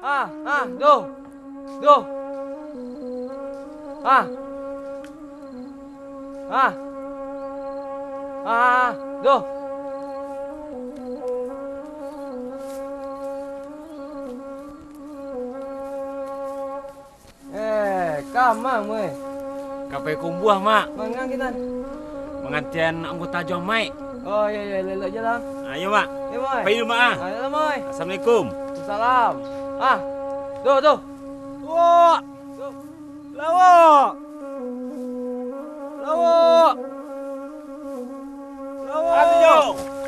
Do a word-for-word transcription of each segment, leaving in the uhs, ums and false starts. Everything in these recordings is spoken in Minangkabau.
Ah, ah, doh. Doh. Ah. Ah. Ah, doh. Eh, ka ma, Moi? Ka pai ka Umbuah, Mak. Manga kitan? Mangantian anggota jo amaik. Oh, iyo, iyo, elok-elok se lah. Ayo, Mak. Iyo, Moi. Pai dulu, Mak, ah. Ayo lah, Moi. Assalamualaikum. Salam. Ah, tu, tu. Wah. Tu. Lawak. Lawak. Lawak. Ari, Jo.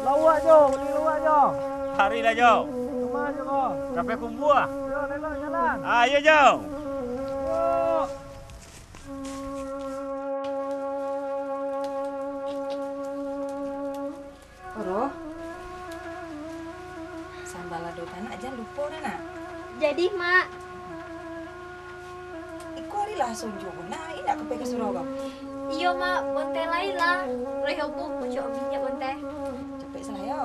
Lawak, Jo. Bali lawak, Jo. Ari lah, Jo. Kama, Jo, ko? Ka pai ka Umbuah. Yo, elok jalan. Ah, iyo, Jo. Yo. Oro, sambal lado tanak jan lupo deh, nak. Jadi, Mak. Iko ari lah sonjo ko, nak, indak ka pai ka surau ko? Iyo, Mak, bontai lai lah. Roh obuh, pucuak minyak bontai. Capek salah yo.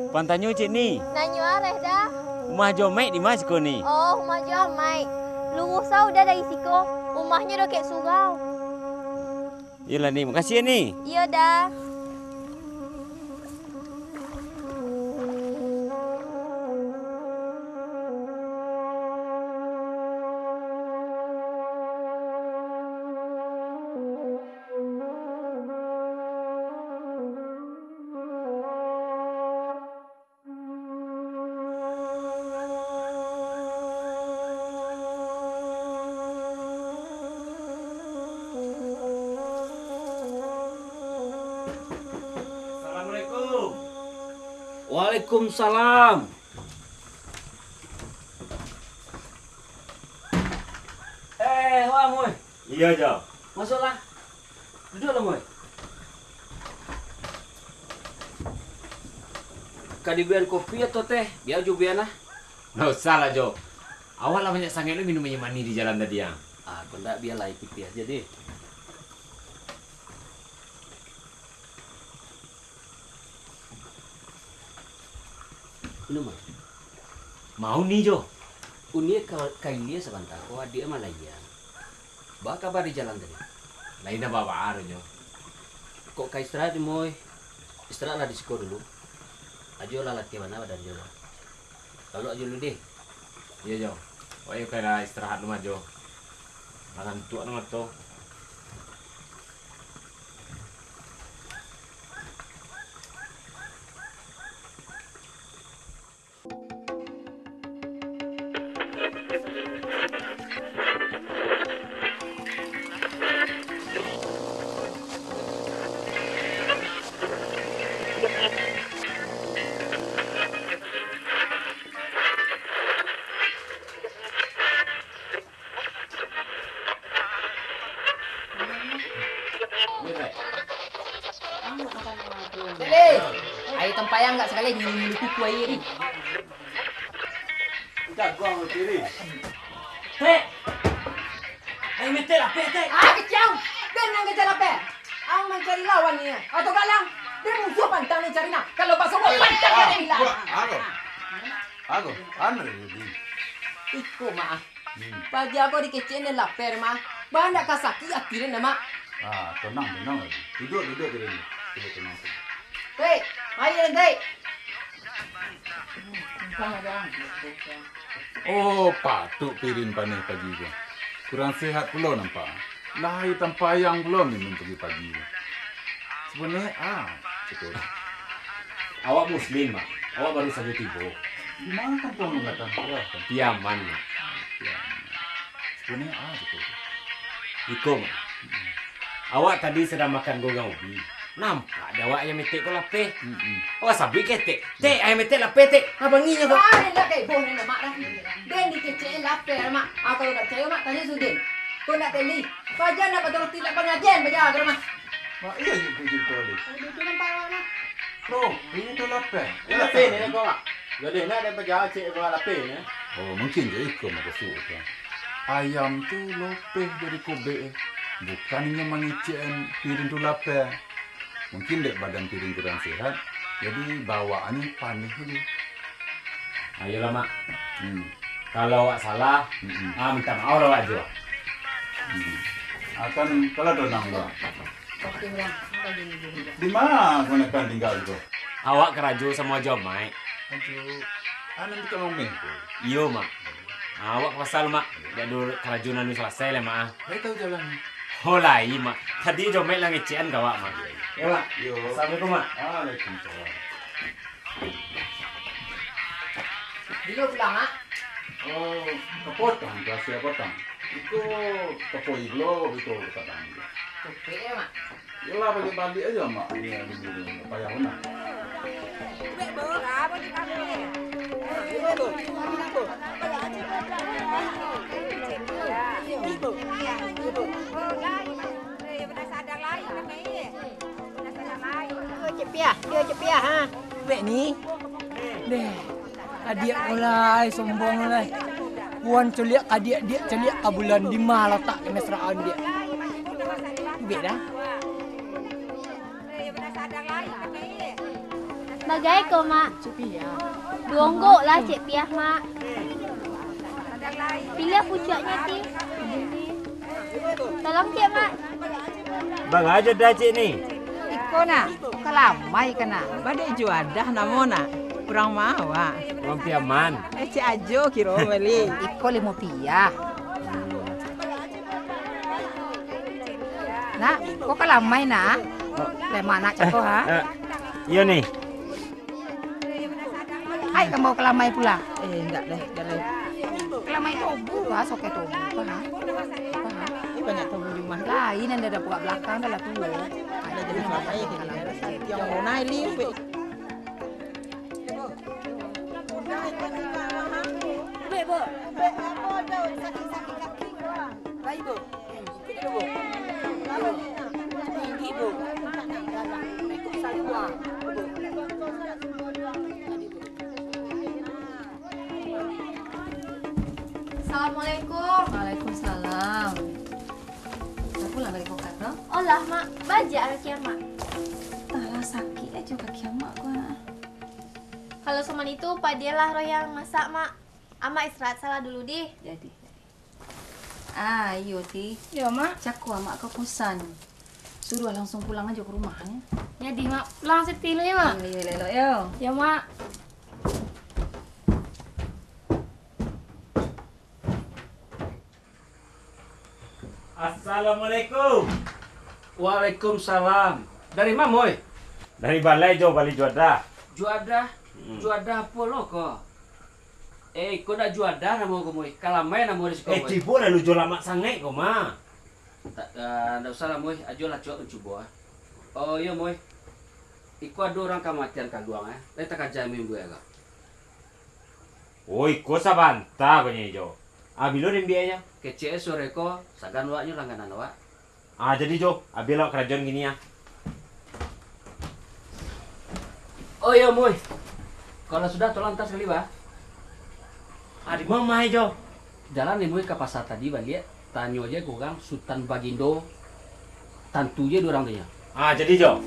Pantanyo, Cik Ni. Nanyo areh dah. Umah jo amaik di ma siko, Ni? Oh, umah jo amaik. Luruih sajo dah dari siko. Umahnyo dakek surau. Iyolah, Ni. Makasih, Ni. Iyo dah. Assalamualaikum. Waalaikumsalam. Eh, wah, Moi. Iyo, Jo. Masuaklah. Duduaklah, Moi. Ka dibalian kopi atau teh? Bia jo bia lah. Ndak usah lah, Jo. Awak lah banyak sangaik lo minum aia manih di jalan tadi, ah. Ah, kok ndak, bialah ikuti aja deh. Minum, ah. Mau ni, Jo. Uni ka, ka ilia sabanta ko, adiak malaiya. Ba kaba di jalan tadi? Lai ndak baa-baa doh, Jo. Kok ka istirahat, Moi? Istirahatlah di siko dulu. Ajo lah latiah bana badan Jo. Lalu Ajo dulu deh. Iyo, Jo. Wak iyo ka istirahat dulu mah, Jo. Lah ngantuak mah mato. Lele, aia tampayang ndak sakali ngilu-ngilu kuku aia ni. Jago ang kiri. Hek! Aia metek lapeh, Tek. Ah, kecau! Den nan ketek lapeh! Ang mancari lawan ni, atau galang? Den musuah pantang den cari nah. Kalau basogok, pantang den bilang. Wah, apo? Ago, anu, Yudi. Iko, Mak. Hmm. Paja ko dikecek den lapeh, Mak. Baa ndak ka sakik ati den, Mak? Ah, tenang, tenang, Yudi. Duduk, duduk, Yudi. Duduk, tenang, tenang. Tik, ayo, Tik. Oh, patuik pirin paneh pagi ko. Kurang sehat pulo nampak. Lai tampayang pulo minum pagi-pagi. Sabananyo, ah, cako. Awak muslim, Mak. Awak baru sajo tibo. Di ma kampuang Lungatan? Piaman, Mak. Piaman. Sabananyo, ah, cako. Iko, Mak. Awak tadi sadang makan gogang ubi. Nampak dek awak ayam etek ko lapeh. Mm-mm. Awak sabuik ka etek, "Tek, ayam etek lapeh, Tek." Ah, bangihnyo ko. Ah, den lah ka ibo, den lah, Mak, dah. Den dikecek lapeh, Mak. Ah, kalau ndak picayo, Mak, tanyo sudah. Ko ndak teli. Paja ndak baturoti, ndak pangajian, paja ka rumah. Mak, iyo, iyo, iyo, iyo, iyo. Aduh, tu nampak awak, Mak. Tuh, ini tu lapeh. Ini lapeh ni, kau, Mak. Jadi, nak ada paja cek buah lapeh ni. Oh, mungkin je iko maksud tu. Ayam tu lapeh dari kobek, eh. Bukan inyo mangecek pirin tu lapeh. Mungkin dek badan pirin kurang sehat, jadi bawaannyo paneh tu. Ayolah, Mak. Hmm. Kalau awak salah, mm-mm, ah, minta maaf lah awak jo. Hmm. Akan kalau donang tu. Oke, Bang. Di ma kamanakan tingga tu? Awak karajo samo Ajo Maik. Ajo, anak tu kalau main tu? Iyo, Mak. Ah, awak ka pasar, Mak. Dak ado karajo nan salasai lai, Mak, ah. Lai tahu jalan? Oh, lai, Mak. Tadi Ajo Maik lah ngecekan ka awak, Mak. Iyo, Mak. Iyo. Assalamualaikum, Mak. Waalaikumsalam. Bilo pulang, Mak? Oh, kapotang, ka Asia Potang. Iko kapo ilo, iko ka Padang. Capek yo, Mak? Yolah, baliak-baliak ajo, Mak. Ini, ini, ini, payah bana. Yo, Cik Piah, yo, Cik Piah, ha. Bek ni. Deh. Kadiak ko lai, sombong lai. Wan coliak kadiak, diak coliak ka bulan, di ma latak kamesraan diak? Ubek dah. Bagai ko, Mak? Cik Pia. Duo onggok lah, Cik Pia, Mak. Piliah pucuaknyo, Ti. Tolong, Cik, Mak. Barajo dah, Cik, ni? Iko, nak, kalamai ka, nak. Badek Juadah namo, nak. Urang ma awak? Urang Piaman. Eh, cek ajo kiro bali. Iko limo piah. Nak, ko kalamai, nak? Lemak nak cako, ha? Eh, iyo, ni. Hai, kambau kalamai pulo. Eh, indak deh, jalai. Kalamai tobu, ha, sokai tobu, ha? Apa, ha? Eh, banyak tobu di rumah. Lain, anda dah buka belakang, dah lah tua. Dah jadi kalamai, jadi darah sakit. Yang mana, Li? Ubek, Bu. Baik, Bu. Assalamualaikum. Waalaikumsalam. Dah pulang dari Kokar, no? Olah, Mak. Bajak lah kian, Mak. Talah sakik ajo kaki Amak ko, nak. Kalau saman itu, padialah roh yang masak, Mak. Amak istirahat salah dulu, dih. Jadi. Ah, iyo, Ti. Yo, Mak. Cako Amak ka kosan. Suruah langsung pulang ajo ka rumah, yo. Jadi, Mak. Pulang Siti lu, yo, Mak? Iyo, iyo, elok-elok, yo. Yo, Mak. Assalamualaikum. Waalaikumsalam. Dari ma, Moy? Dari balai jo, bali Juadah. Juadah? Hmm. Juadah apo lo ko? Eh, iko ndak Juadah namo ko, Moy. Kalamai namo di siko, eh, Moy. Tibo lalu jo, lamak sangaik ko, Ma. Tak, eh, ndak usah lah, Moy. Ajo lah cuak mancubo, ah. Oh, iyo, Moy. Iko ado urang kamatian kaluang, eh. Lai takaja mimbuak ko. Oh, iko sabanta ko nyo, Jo. Ah, bilo den ambiaknyo? Kecek e sore ko, sagan awaknyo langganan awak. Ah, jadi, Jo, abiahlah karajoan kini, ah. Oh, iyo, Moy. Kalau sudah, tolong antar sakali, bah. Ah, di ma, Jo? Jalan, Moy, ka pasar tadi baliak, tanyo je ka urang Sutan Bagindo, tantu je dek urang tu nyo. Ah, jadi, Jo.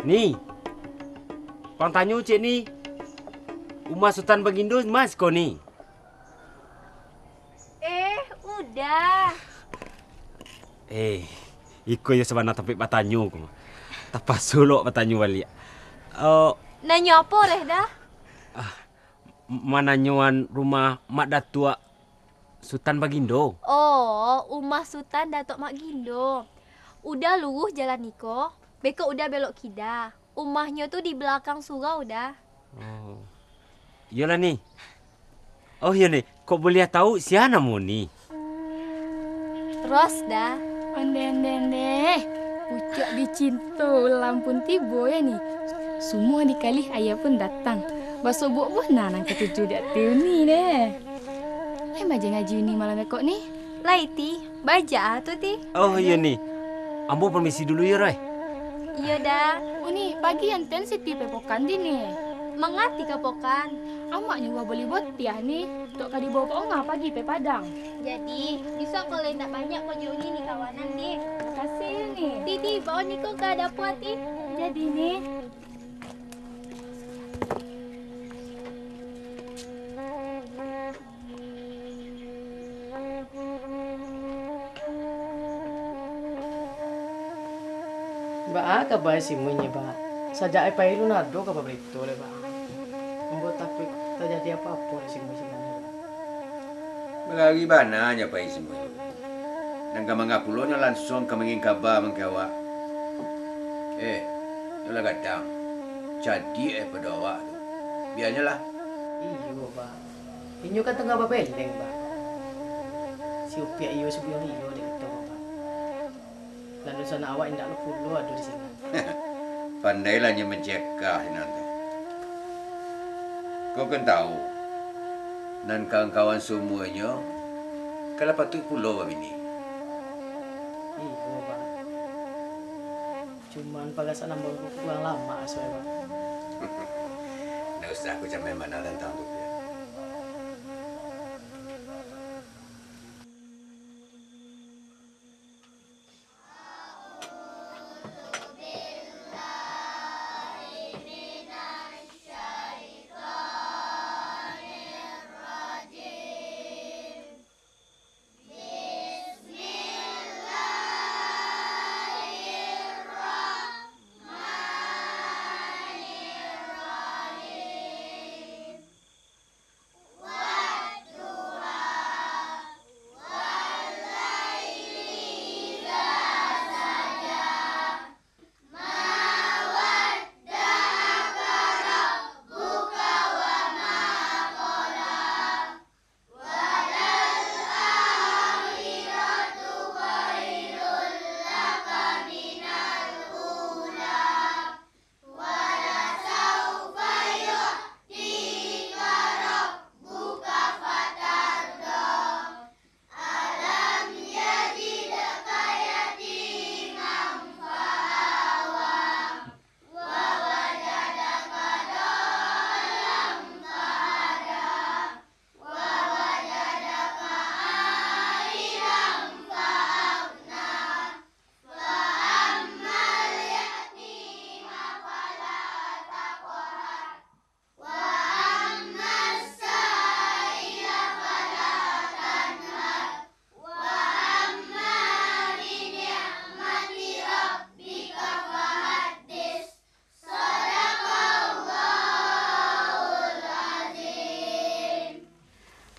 Ni, pang tanyo ciek ni, umah Sutan Bagindo ma siko ni? Eh, Uda. Eh, iko yo sabana tampek batanyo ko. Tapaso lo batanyo baliak. Eh, Nanyo apo leh, Da? Ah, m-, mananyoan rumah Mak Datuak Sutan Bagindo. Oh, umah Sutan Datuak Mak Gindo. Uda luruih jalan niko, beko Uda belok kida. Umahnyo tu di balakang surau, Da. Oh. Iyolah, Ni. Oh, iyo, Ni. Kok buliah tahu sia namo Ni? Ros, Da. Ondeh, ondeh, ondeh. Pucuak dicinto ulam pun tibo, yo, Ni. Sumua dikalih aia pun datang. Basobok buah nan katuju di ati Uni, deh. Lai maja ngaji Uni malam bekok, Ni? Lai, Ti. Baja ah tu, Ti. Oh, iyo, Ni. Ambo permisi dulu, yo, Roy. Iyo, Da. Uni, pagi anten Siti pai pokan, Ti, Ni. Mangati ka pokan? Amak nyuruah boli botiah, Ni. Tok ka dibawa ka Onga pagi pai Padang. Jadi, bisuak kalau indak banyak ko jo Uni ni kawanan, Ni. Makasih, Ni. Ti, Ti, bawa niko ka dapua, Ti. Jadi, Ni. Baa kaba si Muin, Ba? Sajak ai pai alun ado kaba barito lai, Ba. Ambo takuik tajadi apo-apo dek si Muin sinan, Ba. Balari bana nyo pai si Muin. Nan ka manga pulo nyo lansuang ka mangirim kaba mangko awak. Eh, nyo lah gadang. Cadiak daripada awak tu. Bianyolah. Iyo, Ba. Inyo kan tangah babeleng, Ba. Si Upiak iyo si Buyuang iyo dek kito, Ba. Lalu sanak awak indak lo pulo ado di sinan. Pandailah nyo mancekah sinan tu. Kau kan tahu, nan kawan-kawan saumuanyo kan lah patuik pulo babini. Iyo, Ba. Cuman parasaan ambo ko kurang lamak asuah, Ba. Ndak usah kau cameh bana tantang tu, Piak.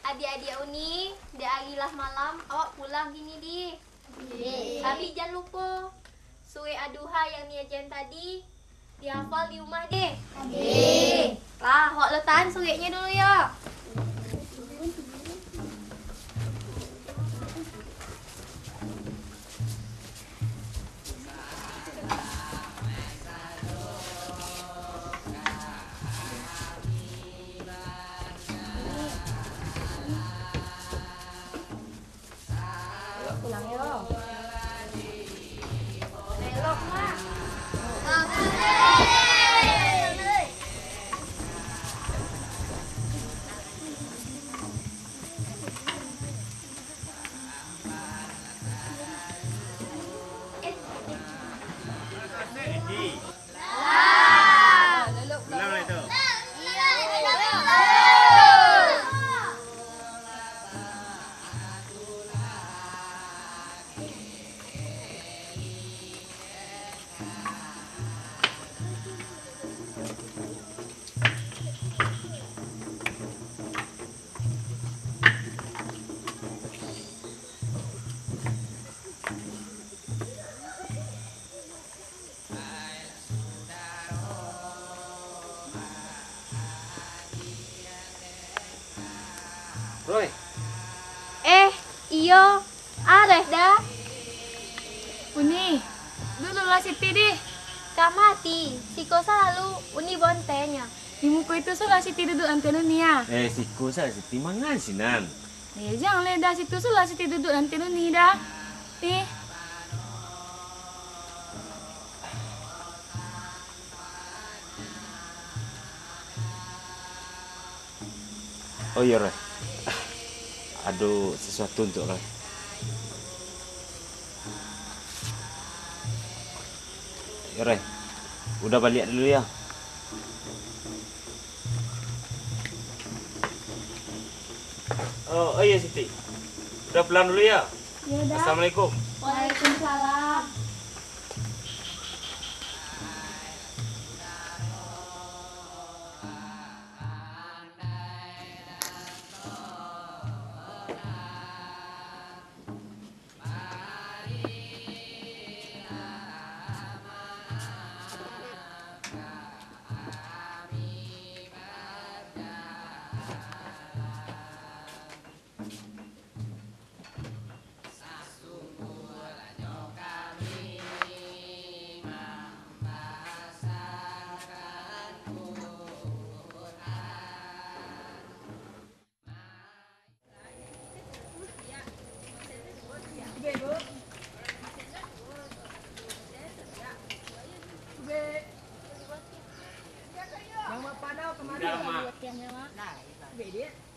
Adiak-adiak Uni, dek ari lah malam, awak pulang kini di. Tapi jan lupo, surek Ad-Duha yang diajian tadi, dihafal di rumah deh. Lah, awak lo tahan sureknyo dulu yo. Pulang yo. Roy. Eh, iyo, areh dah. Uni, duduaklah Siti dih. Ka mati, siko salalu Uni bontenyo. Di muko itu sulah Siti duduak antian Uni, ah. Eh, siko salah Siti mangan sinan. Eh, jangan leh dah, situ sulah Siti duduak antian Uni dah. Nih. Oh iyo, Roy. Ado sasuatu untuak Roy. Yo, Roy. Uda baliak dulu yo. Oh, oh iyo, Siti. Uda pulang dulu yo. Yo, Da. Assalamualaikum. Waalaikumsalam.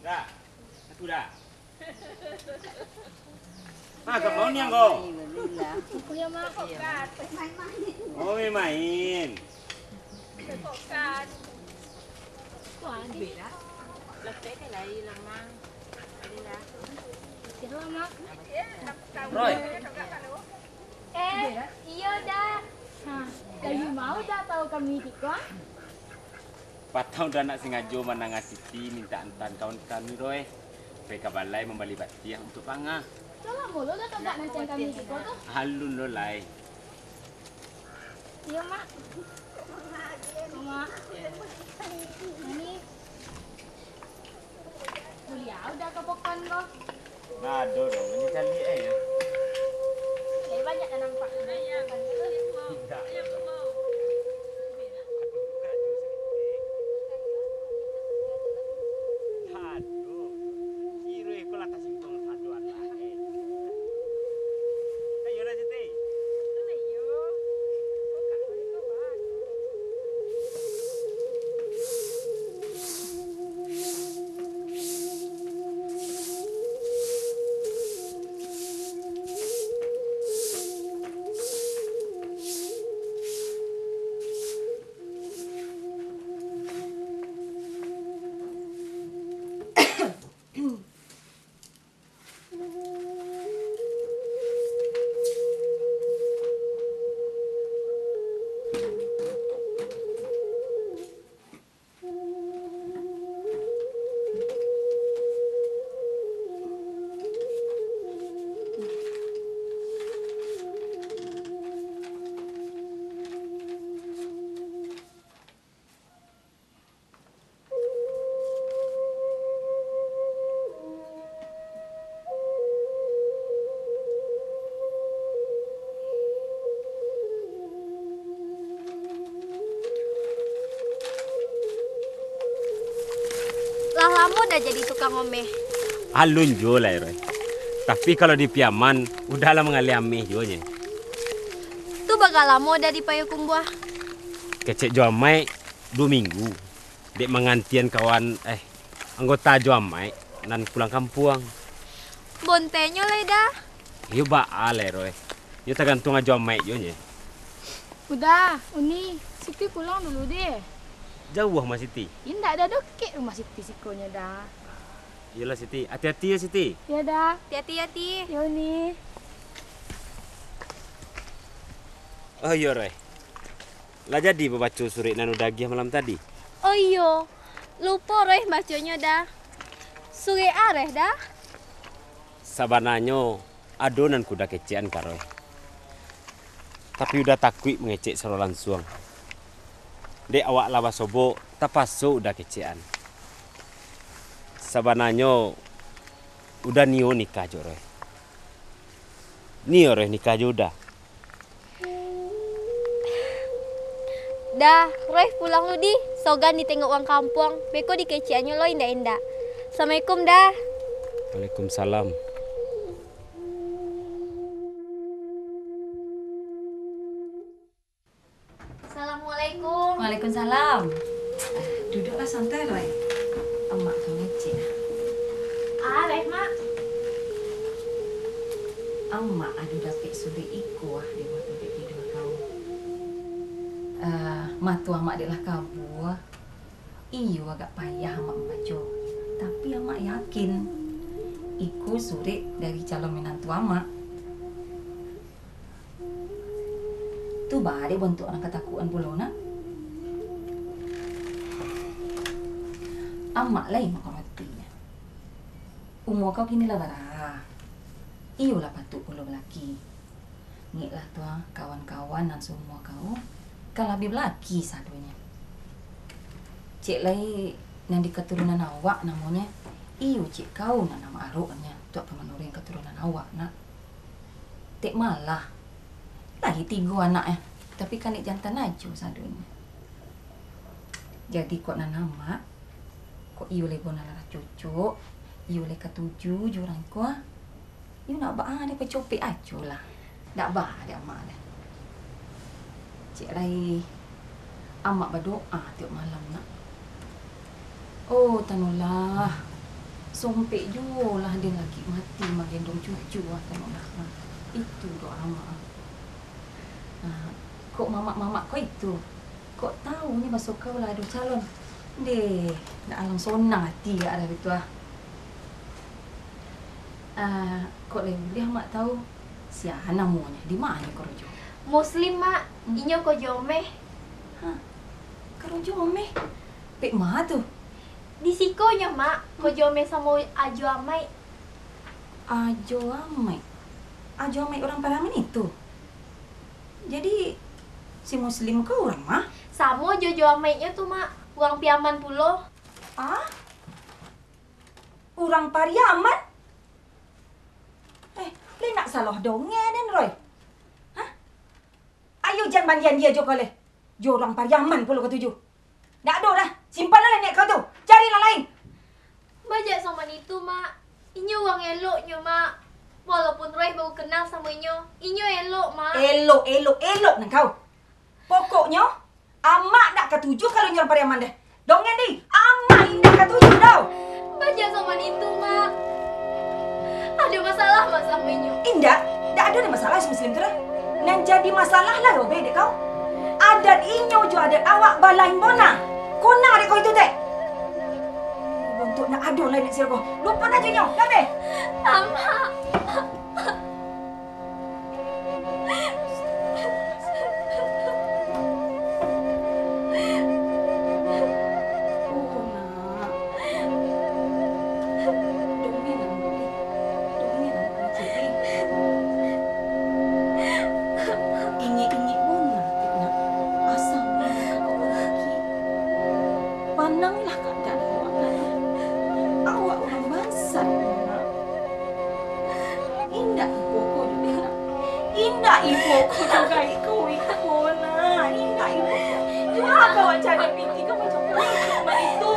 Dah, aku dah. Ah, ka mano ni, Anggo? Kuliah, Mak. Oh, main-main. Roy. Eh, iyo, Da. Ha, dari ma Uda tahu kami di ko? Patang Uda ndak sangajo mandanga Siti mintak antaan kawan kami, Roy, pai ka balai mambali batiah untuak panga. Lah lamo lo Uda kagak nantian kami di ko tu? Alun lo lai. Iyo, Mak. Mak. Ini. Kuliah Uda ka pokon ko. Nah, ado dong, ini caliak eh. Eh, banyak dah nampak. Indak. Aduh, kiro iko lah tasingguang sadoan lah, eh. Ayolah, Siti. Lah lamo Uda jadi tukang omeh? Alun juo lai, Roy. Tapi kalau di Piaman, Uda lah mangaleh ameh juo nyo. Tu bara lamo Uda di Payokumbuah? Kecek jo amaik, duo minggu. Dek mangantian kawan, eh, anggota jo amaik nan pulang kampuang. Bontenyo lai, Da? Iyo, baa lai, Roy. Iyo, tagantuang jo amaik juo nyo. Uda, Uni, Siti pulang dulu deh. Jauah mah Siti? Indak, Da, dokek rumah Siti siko nyo, Da. Iyolah, Siti. Ati-ati yo, Siti. Iyo, Da. Ati-ati, ati. Iyo, Uni. Oh, iyo, Roy. Lah jadi babaco surek nan Uda agiah malam tadi? Oh iyo, lupo Roy baconyo, Da. Surek areh, Da? Sabananyo, ado nan ka Uda kecekan ka Roy. Tapi Uda takuik mangecek sacaro lansuang. Dek awak lah basobok, tapaso Uda kecekan. Sabananyo, Uda nio nikah jo Roy. Nio Roy nikah jo Uda. Dah, Roy pulang lu di. Sogan ditengok urang kampuang. Beko dikecekannyo lo indak-indak. Assalamualaikum, Dah. Waalaikumsalam. Assalamualaikum. Waalaikumsalam. Ah, duduklah santai, Roy. Amak ka ngecek. Ah, baik, Mak. Amak ado dapek surek iko ah di bawah tampek tidua kau. Ah, mato amak dek lah kabua. Iyo agak payah amak mambaco. Tapi amak yakin iko surek dari calon minantu amak. Tu baa dek bantuak nan katakutan pulo nak. Amak lai mangaratinyo. Umua kau kini lah bara. Iyo lah patuik pulo balaki. Ngeklah tu ah, kawan-kawan nan saumua kau, kan labiah balaki sadonyo. Cek lai nan di katurunan awak namonyo, iyo cek kau nan amak aroknyo, tu akan manuruik katurunan awak nak. Tek malah, lai tigo anak eh, tapi kanek jantan ajo sadonyo. Jadi kok nan amak, kok iyo lai bona lah cocok, iyo lai katuju jo urang ko ah. Iyo nak baa dek pacopek ajo lah. Nak baa dek amak deh. Cek lai amak badoa tiok malam nak. Oh, tanolah. Sompek juo lah den laki mati magendong cucu ah, tanolah. Itu doa amak. Ah, kok mamak-mamak ko itu. Kok taunyo baso kau lah ado calon. Deh, dak alang sonang ati gak dah itu ah. Ah, kok lai buliah mak tau sia namonyo, di ma nyo korojo? Muslim, Mak. Hmm. Inyo korojo ameh. Hah? Korojo ameh? Pek ma tu? Di siko nyo, Mak. Korojo ameh samo Ajo Amaik. Ajo Amaik? Ajo Amaik urang Pariaman itu? Jadi, si Muslim ko urang ma? Samo jo Ajo Amaiknyo tu, Mak. Urang Piaman pulo. Ah? Urang Pariaman? Eh, lai nak salah dongeng den, Roy. Hah? Ayo jan mandian dia jo ko leh. Jo urang Pariaman pulo katuju. Dak ado dah. Simpanlah niat kau tu. Carilah lain. Baa jak saman itu, Mak. Inyo urang elok nyo, Mak. Walaupun Roy baru kenal samo inyo, inyo elok, Mak. Elok, elok, elok nan kau. Pokoknyo, amak dak katuju kalau inyo urang Pariaman deh. Dongeng di, amak indak katuju dau. Baa jak saman itu, Mak. Ado masalah, Mak, samo inyo? Indak, dak ado masalah si Muslim tu dah. Nan jadi masalah lah robeh dek kau. Adat inyo jo adat awak balain bona. Kona dek kau itu, Tek. Bontuak nak ado lai nak sirah ko. Lupo ajo inyo, dah beh. Amak. Oh, nak. Dongeng lah, Mak, deh. Dongeng lah, Mak, kecek, eh. Ingek-ingek bona, Tek, nak. Asa urang kakak urang laki. Pandanglah kaadaan awak, nak. Awak urang bansat, nak. Indak ibo ko juo, nak. Indak ibo ko juo iko, iko, nak. Indak ibo ko. Juo kau cari piti ka macam tu, macam itu.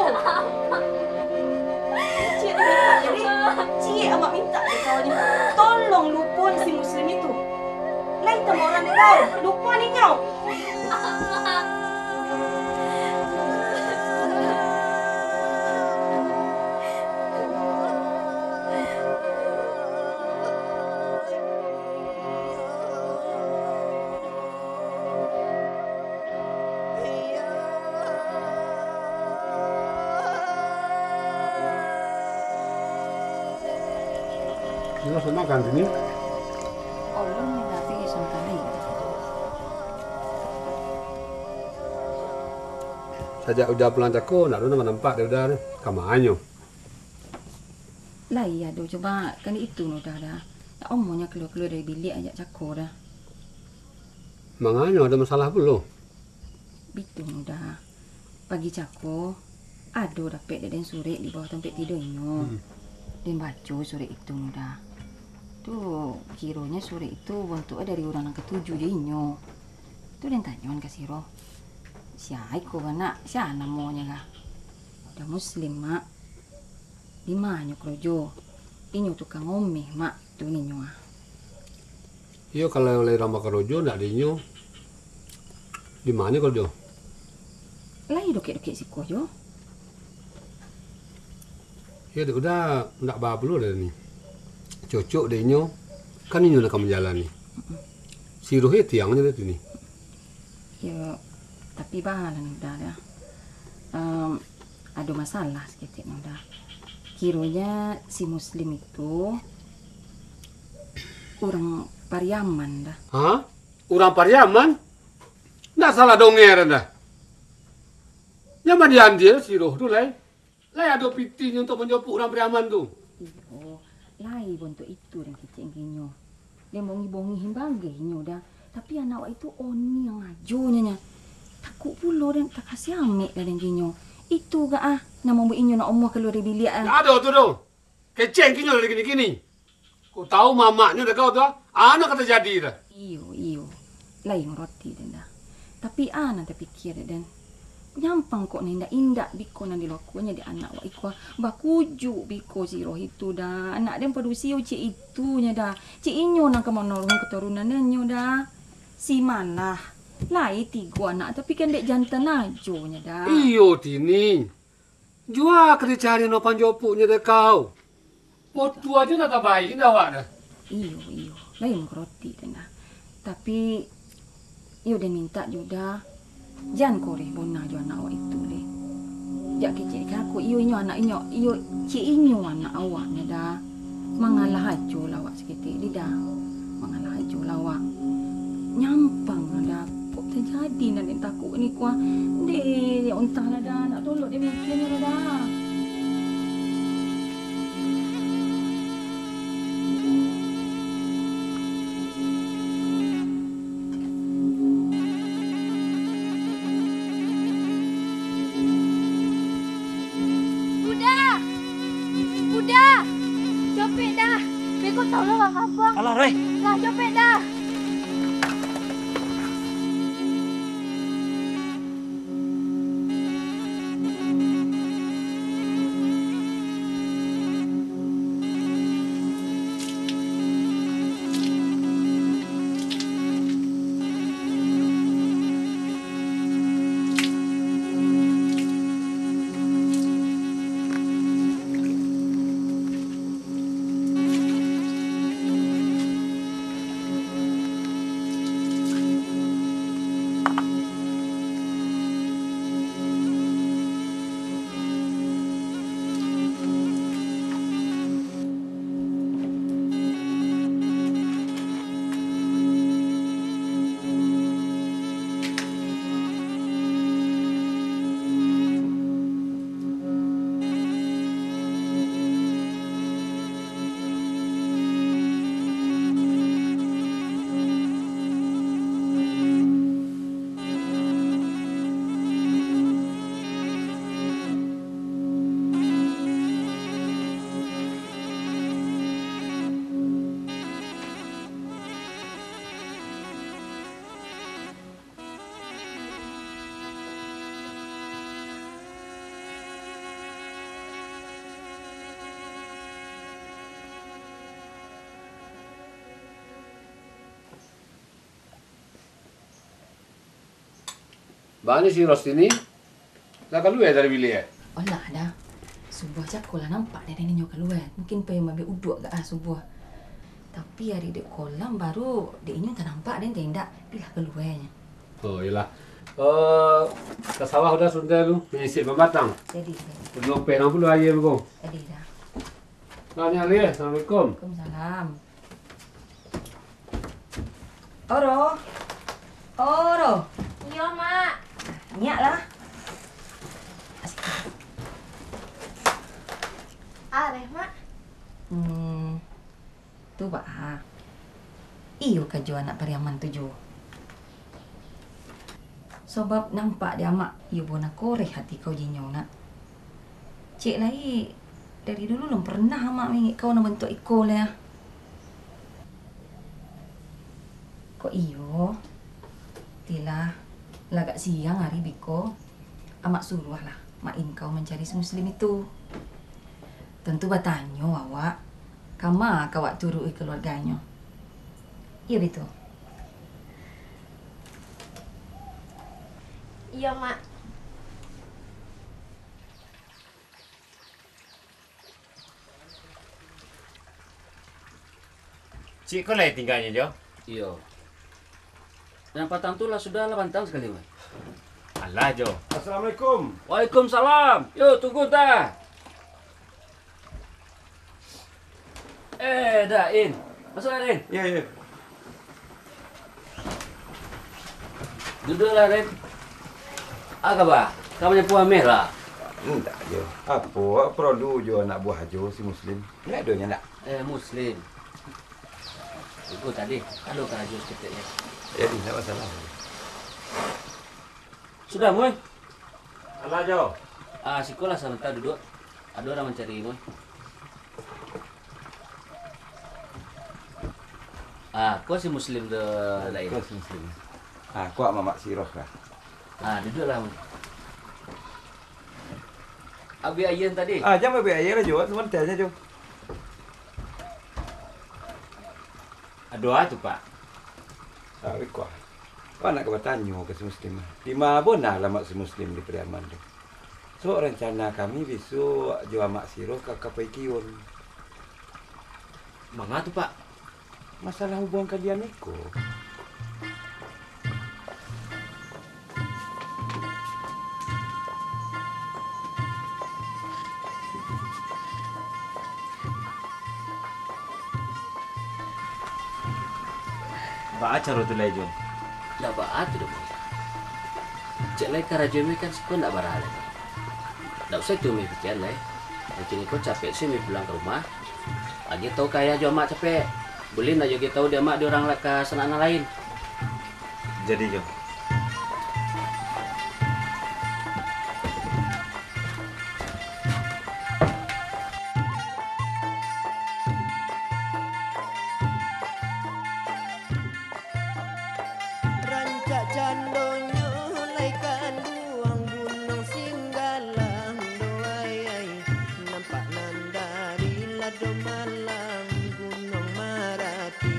Ciek tu mintak jadi, ciek amak mintak dek kau ni. Tolong lupoan si Muslim itu. Lai tambah urang dek kau. Lupoan inyo. Nyo sudah makan tadi? Alun, tapi sudah makan lai. Sajak Uda pulang cako, ndak ado nampak-nampak dek Uda tu. Ka ma nyo? Lai ado, cubo kan itu Uda dah. Ndak omonyo kalua-kalua dari biliak sajak cako dah. Manganyo, ado masalah pulo? Bitu Uda. Pagi cako, ado dapek dek den surek di bawah tampek tidonyo. Hmm. Den baco surek itu, Da. Tu, kironyo surek itu bontuknyo dari urang nan katuju jo inyo. Tu den tanyoan ka si Roh, "Sia iko, Nak? Sia namonyo, kah?" "Da Muslim, Mak." "Di ma nyo karajo?" "Inyo tukang omeh, Mak, tu ninyo, ah." Iyo, kalau lai urang bakarajo, ndak di inyo, di ma nyo karajo? Lai dokek-dokek siko jo. Iyo, dek Uda, ndak ba pulo dek ni. Cocok dek inyo, kan inyo nan ka manjalani. Si Roh iyo tiangnyo dek ni. Iyo, tapi baa lah, Uda, Da. Em, ado masalah saketek, Uda. Kironyo si Muslim itu urang Pariaman, Da. Hah? Urang Pariaman? Ndak salah dongea, Da. Nyo mah diandia si Roh tu lai. Lai ado pitinyo untuak manjopuik urang Pariaman tu. Iyo, lai bontuak itu den kecek inyo. Den bongih-bongih bageh inyo, Da. Tapi anak awak itu oniang ajo nyo, nyo. Takuik pulo den takasiamek lah den inyo. Itu gak ah, nan mambuek inyo nak omuah kalua dari biliak ah. Ndak ado tu doh. Kecek inyo dari kini-kini. Kok tahu mamaknyo dek kau tu, ah? Ano ka tajadi dah. Iyo, iyo. Lai ngarati den, Da. Tapi a nan tapikia dek den. Nyampang kok nan indak-indak biko nan dilakuannyo dek anak wak iko, ah. Bakujuik biko si Roh itu, Da. Anak den padusi yo cek itu nyo, Da. Cek inyo nan ka manaruihkan katurunan den nyo, Da. Si Malah. Lai tigo anak, tapi kan dek jantan ajo nyo, Da. Iyo, Tini. Jua ka dicari no panjopuknyo dek kau. Potu ajo ndak tabaik indak awak dah. Iyo, iyo. Lai mangkaroti den, Da. Tapi, iyo den mintak juo, Da. Jan koreh bona jo anak awak itu, leh. Jak kecek ka aku, iyo inyo anak inyo, iyo cek inyo anak awak nyo, Da. Mangalah ajo lah awak saketek, Da. Mangalah ajo lah awak. Nyampang lah, Da. Kok tajadi nan den takuik ni, kuah. Deh, ya ontah lah, Da. Ndak tolok den mikianyo lah, Da. Uda! Uda! Capek dah! Beko tau lah, Bang. Alah, Roy. Lah, capek dah! Baa ni si Rosti ni? Lah kalua dari biliak? Alah, Da. Subuah cako lah nampak dek inyo kalua. Mungkin pai maambiak uduak gak ah subuah. Tapi ari dek kolam baru dek inyo tanampak den, indak, bilah kaluanyo. Oh, iyolah. Eh, ka sawah Uda sabanta lu, manyisik babatang. Jadi, Da. Nopeh nang pulo aia ko. Jadi, Da. Nah, nyo alih, Assalamualaikum. Waalaikumsalam. Oro. Oro. Iyo, Mak. Nyiak lah. Areh, Mak. Hmm. Tu baa. Iyo kajo anak Pariaman tu juo. Sabab nampak dek Amak, iyo bona koreh ati kau jinyo, Nak. Cek lai, Dari dulu lun pernah amak maingek kau nan bantuak iko lai, ah. Kok iyo, tilah, lah agak siang ari biko, amak suruahlah mak in kau mancari si Muslim itu. Tantu batanyo awak, kama ka awak turuik kaluarganyo. Iyo, bitu? Iyo, Mak. Cik ko lai tingganyo, Jo? Iyo. Nan patang tu lah sudah lah bantang sakali, Mak. Alah, Jo. Assalamualaikum. Waalaikumsalam. Yo, tunggu ta. Eh, Da, In. Masuak, Da, In. Yo, yo. Duduaklah, Rin. A kaba? Ka manyapu ameh lah? Indak, Jo. Apo paralu jo anak buah Ajo si Muslim? Indak ado nyo, ndak? Eh, Muslim. Tunggu tadi, ado karajo saketek, yo. Jadi, indak masalah. Sudah, Mui? Alah, Jo. Ah, sikolah sabanta duduak. Ado urang mancari, Mui. Ah, ko si Muslim tu lain. Ko si Muslim. Ah, ko Mamak Siroh kah? Ah, duduaklah, Mui. Abiak aia tadi? Ah, jan abiak aia lah, Jo. Sabanta se, Jo. Ado a tu, Pak? Ah, iko. Awak nak ka batanyo ka si Muslim. Dima bana alamat si Muslim di Pariaman tu? Sabab rancana kami bisuak jo Amak Siroh ka, ka Paikiun. Manga tu, Pak? Masalah hubuangan kalian iko. Baa caro tu lai, Jo? Ndak baa tu doh, Bang. Cek lai karajo meh kan siko ndak bara lai, Bang. Ndak usah tu meh pikian lai. Nan kini ko capek se meh pulang ka rumah. Agiah tahu ka ayah jo amak capek. Buliah ndak jo agiah tahu di amak di urang lah ka sanak nan lain. Jadi, Jo. Rancak candonyo lai kanduang Gunuang Singgalang do ai, ai. Nampak nan dari Lado Malang Gunuang Marapi,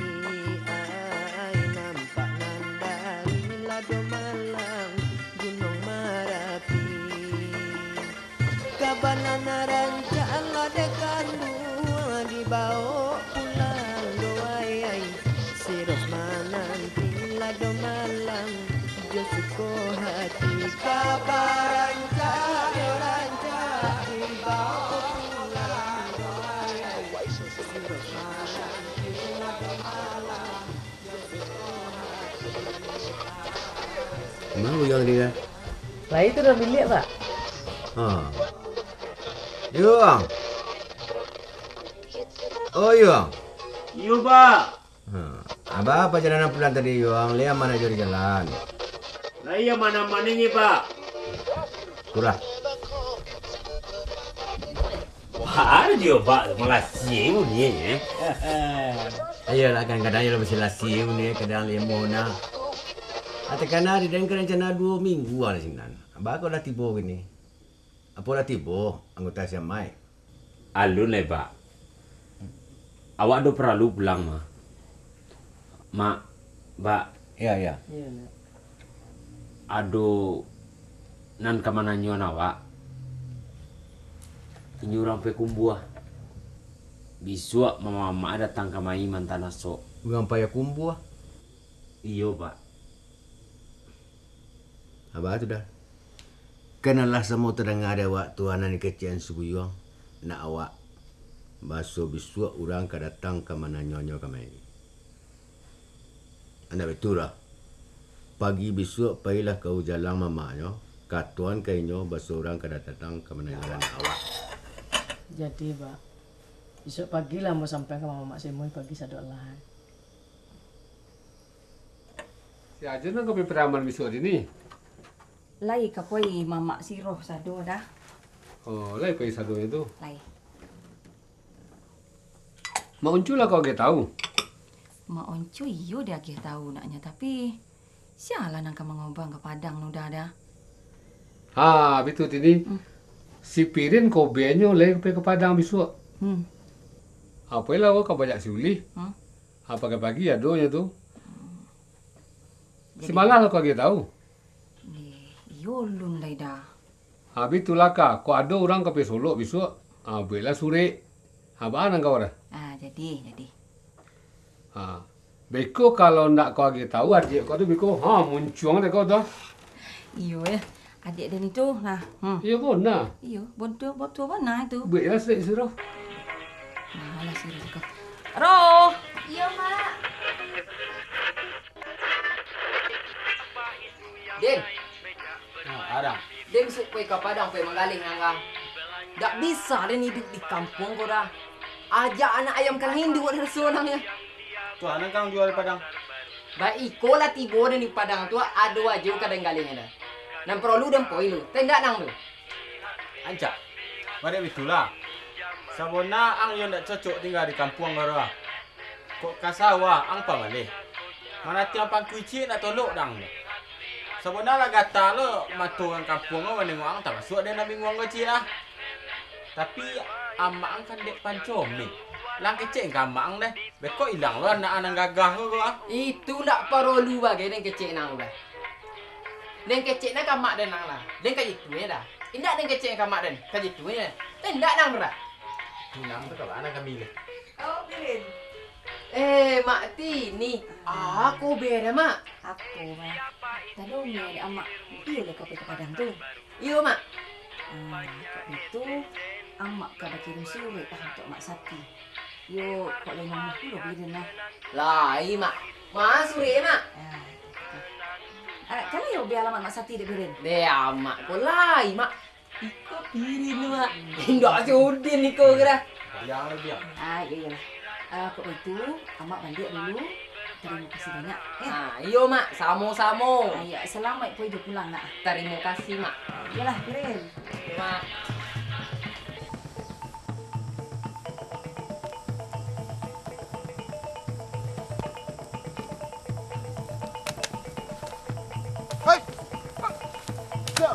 ai. Nampak nan dari Lado Malang Gunuang Marapi. Kabanan rancak lah dek kanduang dibawok pulang do ai, ai. Siroh mananti Lado Malang jo suko hati. Kaba rancak yo rancak dibawok pulang do ai, ai. Siroh mananti Lado Malang. Ma Yuang tadi, Bang? Lai tu dalam biliak, Pak. Ha. Yuang. Oh, Yuang. Iyo, Pak. Ha. Baa pajalanan pulang tadi, Yuang? Lai aman ajo di jalan? Lai aman-aman se, Pak. Itulah. Baa juo, Pak, malasi bunyi, eh. Iyolah, kadang-kadang iyo lah bisi lasi bunyi, kadang lemo nah. Takana di den ka rancana duo minggu lah sinan. Baa kok lah tibo kini? Apo lah tibo anggota si Amai? Alun lai, Pak. Awak ado paralu pulang, mah. Mak, Pak. Iyo, iyo. Iyo, Nak. Ado nan ka mananyoan awak. Inyo urang Payakumbuah. Bisuak mamak-mamak datang kamari maanta nasok. Urang Payakumbuah? Iyo, Pak. Abah tu dah. Kan alah samo tadanga dek awak tu, anak nan kecek an si Buyuang, nak awak. Baso bisuak urang ka datang ka mananyoannyo kamari. Ndak batua lah. Pagi bisuak pailah ka Ujalang mamaknyo, katoan ka inyo baso urang ka datang ka mananyoan awak. Jadi, Bak, bisuak pagilah ambo sampaian ka mamak Semoi pagi sadonyo lah. Si Ajo nan ka pai Pariaman bisuak tadi ni? Lai ka pai mamak Siroh sado dah. Oh, lai pai sadonyo tu? Lai. Mak Uncu lah kau agiah tawu? Mak Uncu iyo diagiah tawu naknyo, tapi sia lah nan ka mangobang ka Padang Nuda dah. Ha, bitu tini. Hmm. Si Pirin kobenyo lai pai ka Padang bisuak. Hmm. Apolah awak ka banyak si ulih. Hmm. Ha, pagi-pagi adonyo tu. Si Jadi Malah lah kau agiah tawu? Eh, iyo ulun lai dah. Ha, bitulah ka, kok ado urang ka pai Solok bisuak, ha, bueklah surek. Ha, baa nan kau dah? Ah, jadi, jadi. Ha, beko kalau ndak kau agiah tawu adiak kau tu beko, ha, muncuang dek kau tu. Iyo, eh. Adiak den itu, nah. Hmm. Iyo, bona. Iyo, bontu, bontu bona itu. Bueklah surek siro. Nah, lah siro tu. Roh. Iyo, Mak. Din. Ha, Arang. Den suok pai ka Padang pai manggaleh nan ka. Dak bisa den iduik di kampuang ko dah. Ajak anak ayam ka induak den raso nan nyo. Tu a nan ka ang jua di Padang? Baiko lah tibo den di Padang tu, ado ajo ka den galehnyo dah. Nan paralu den poin tu, tendak nang tu. Ancak. Mari bitulah. Sabona ang iyo ndak cocok tingga di kampuang ko dah. Kok ka sawah ang pamaleh. Manatiang pangkuici nak tolok dang. Sabona lah gata lo mato urang kampuang ko manengok ang, tamasuak den nan binguang ko ciek ah. Tapi amak ang kan dek pancomeh. Lah ang kecek ka amak ang deh. Beko ilang lo anak ang nan gagah ko, ko ah. Itu ndak parolu bagai den kecek nang tu dah. Den kecek nang ka amak den nang lah. Den ka jitu nyo dah. Indak den kecek ka amak den. Ka jitu nyo. Tendak nang tu dah. Inang tu ka bana kami leh. Oh, Pirin. Eh, Mak Tini. Ah, ko beda, Mak. Apo, Mak? Tadi Umi adak Amak, iyo lah ka pai ka Padang tu. Iyo, Mak. Ah, kok itu, Amak ka bakirim surek ah untuak Mak Sati. Yo, kok lai namuah pulo Birin lah. Lai, Mak. Ma surek, Mak? Ah, itu. Ah, kan iyo bia alamat Mak Sati dek Birin? Deh, Amak ko lai, Mak. Iko Pirin tu, Mak. Indak si Udin iko kira. Biang lah, biang. Ah, iyo, iyolah. Ah, kok itu, Amak baliak dulu. Tarimo kasih banyak, eh. Ah, iyo, Mak. Samo-samo. Ah, iyo, salamaik poido pulang, nak. Tarimo kasih, Mak. Iyolah, Pirin. Iyo, Mak. Hei! Sa!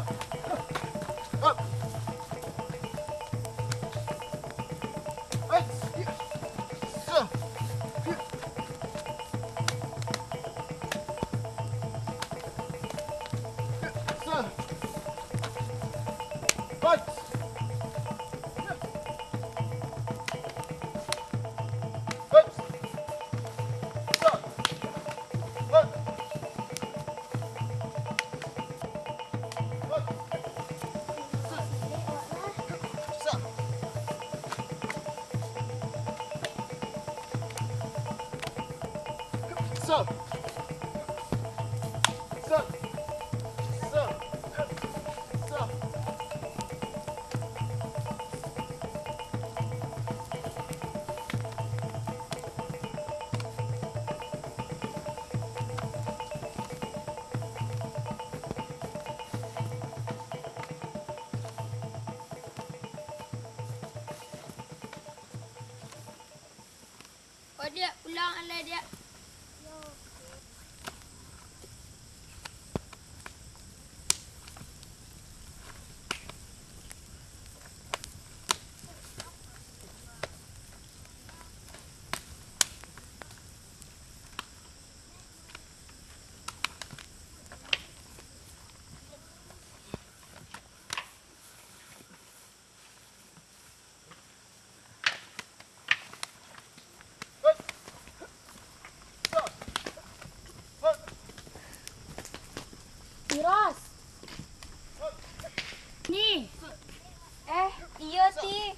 Hap! Hei! Sa! Sa! Hei! Oh, Diak, pulang alai, Diak. Miros. Ni. Eh, iyo, Ti.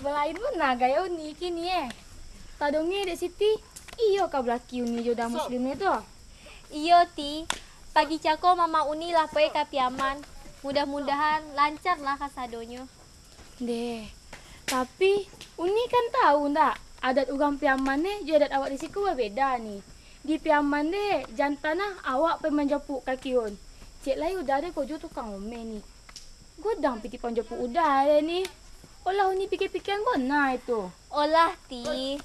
Balain bana gaya Uni kini, eh. Tadonge dek Siti, iyo ka balaki Uni jo uda Muslim tu. Iyo, Ti. Pagi cako Mama Uni lah pai ka Piaman. Mudah-mudahan lancar lah kasadonyo. Deh, tapi Uni kan tau ndak, adat urang Piaman deh jo adat awak di siko babeda ni. Di Piaman deh, jan tanah awak pai manjapuik kaki on. Cek lai uda deh ko jo tukang omeh ni. Godang pitih panjapuik uda deh ni. Olah Uni pikia-pikia ko nah itu. Olah, Ti.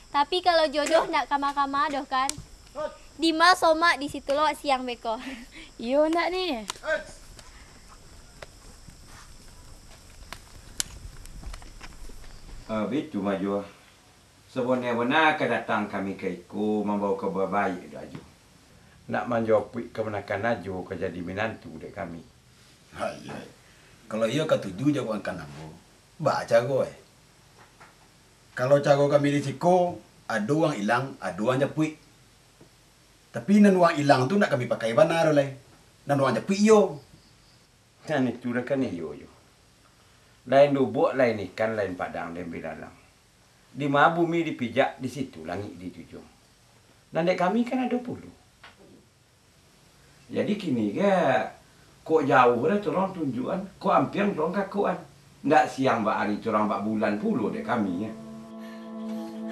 Tapi kalau jodoh ndak kama-kama doh kan? Di ma somak, di situ lo siang beko. Iyo ndak ni? Ah, bitu mah juo. Sabana-bana ka datang kami ka iko mambawa kaba baiak dek Ajo. Nak manjapuik kamanakan Ajo ka jadi minantu dek kami. Hai, hai. Kalau iyo katuju jo kamanakan ambo, baa caro, eh? Kalau caro kami di siko, ado urang ilang, ado urang japuik. Tapi nan urang ilang tu ndak kami pakai bana doh lai. Nan urang japuik iyo. Nan itu dah kan iyo, iyo. Lain lubuak, lain ikan, lain padang, lain bilalang. Di ma bumi dipijak, di situ langik ditujuang. Nan dek kami kan ado pulo. Jadi kini ko, kok jauah dah tolong tunjuakan, kok ampiang tolong kakuakan. Ndak siang bak ari, tolong bak bulan pulo dek kami, yo.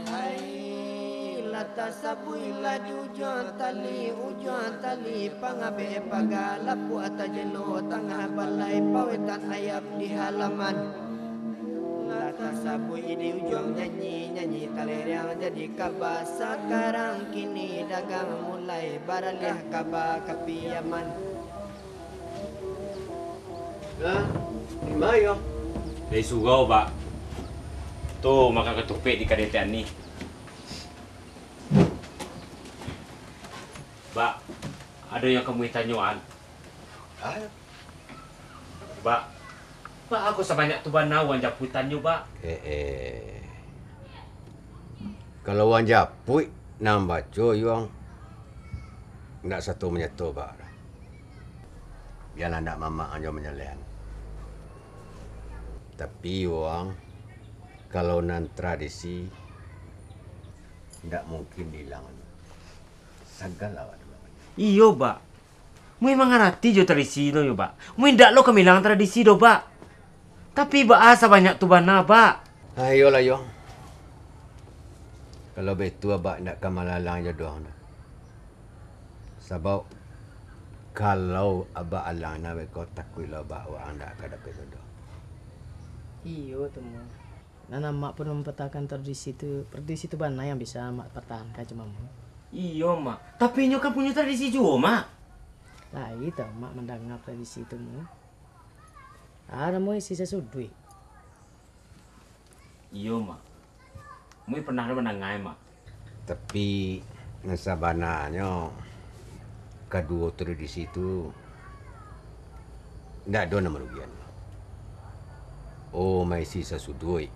Hai, lah tasabuiklah di ujuang tali, ujuang tali pangabek paga, lapuak tajelo tangah balai, pawetan ayam di halaman. Lah tasabuik di ujuang nyanyi, nyanyi taleriang jadi kaba. Sakarang kini dagang mulai baraliah kaba ka piaman. Nah, di ma iyo? Dari surau, Bak. Tu makan katupek di kadai Tek Ani. Bak, ado yang ka muih tanyoan. Ayo. Bak, baa kok sabanyak tu bana urang japuik tannyo, Bak? Eh, eh. Kalau urang japuik nan baco, Yuang, indak sato manyato, Bak. Bialah ndak mamak anjo manyalehan. Tapi, Yuang, kalau nan tradisi, indak mungkin diilangan. Sagal awak tu, Bak. Iyo, Bak. Muih mangarati jo tradisi tu yo, Bak. Muih ndak lo ka milang tradisi doh, Bak. Tapi baa sabanyak tu bana, Bak? Ah, iyolah, yo. Kalau baitu, Abak indak ka malalang jodoh tu. Sabab, kalau Abak alang nan beko, takuik lo Abak, Abak indak ka dapek jodoh. Iyo tu, Mak. Nan amak pun mampatahankan tradisi tu, tradisi tu bana yang bisa amak patahankan, cuma mu. Iyo, Mak. Tapi inyo kan punyo tradisi juo, Mak. Lai tu amak mandanga tradisi tu, mu. Ah, namonyo isi sasuduik. Iyo, Mak. Muih pernah mandanga, Mak. Tapi, nan sabananyo, kaduo tradisi tu indak ado nan marugian. Oh, maisi sasuduik.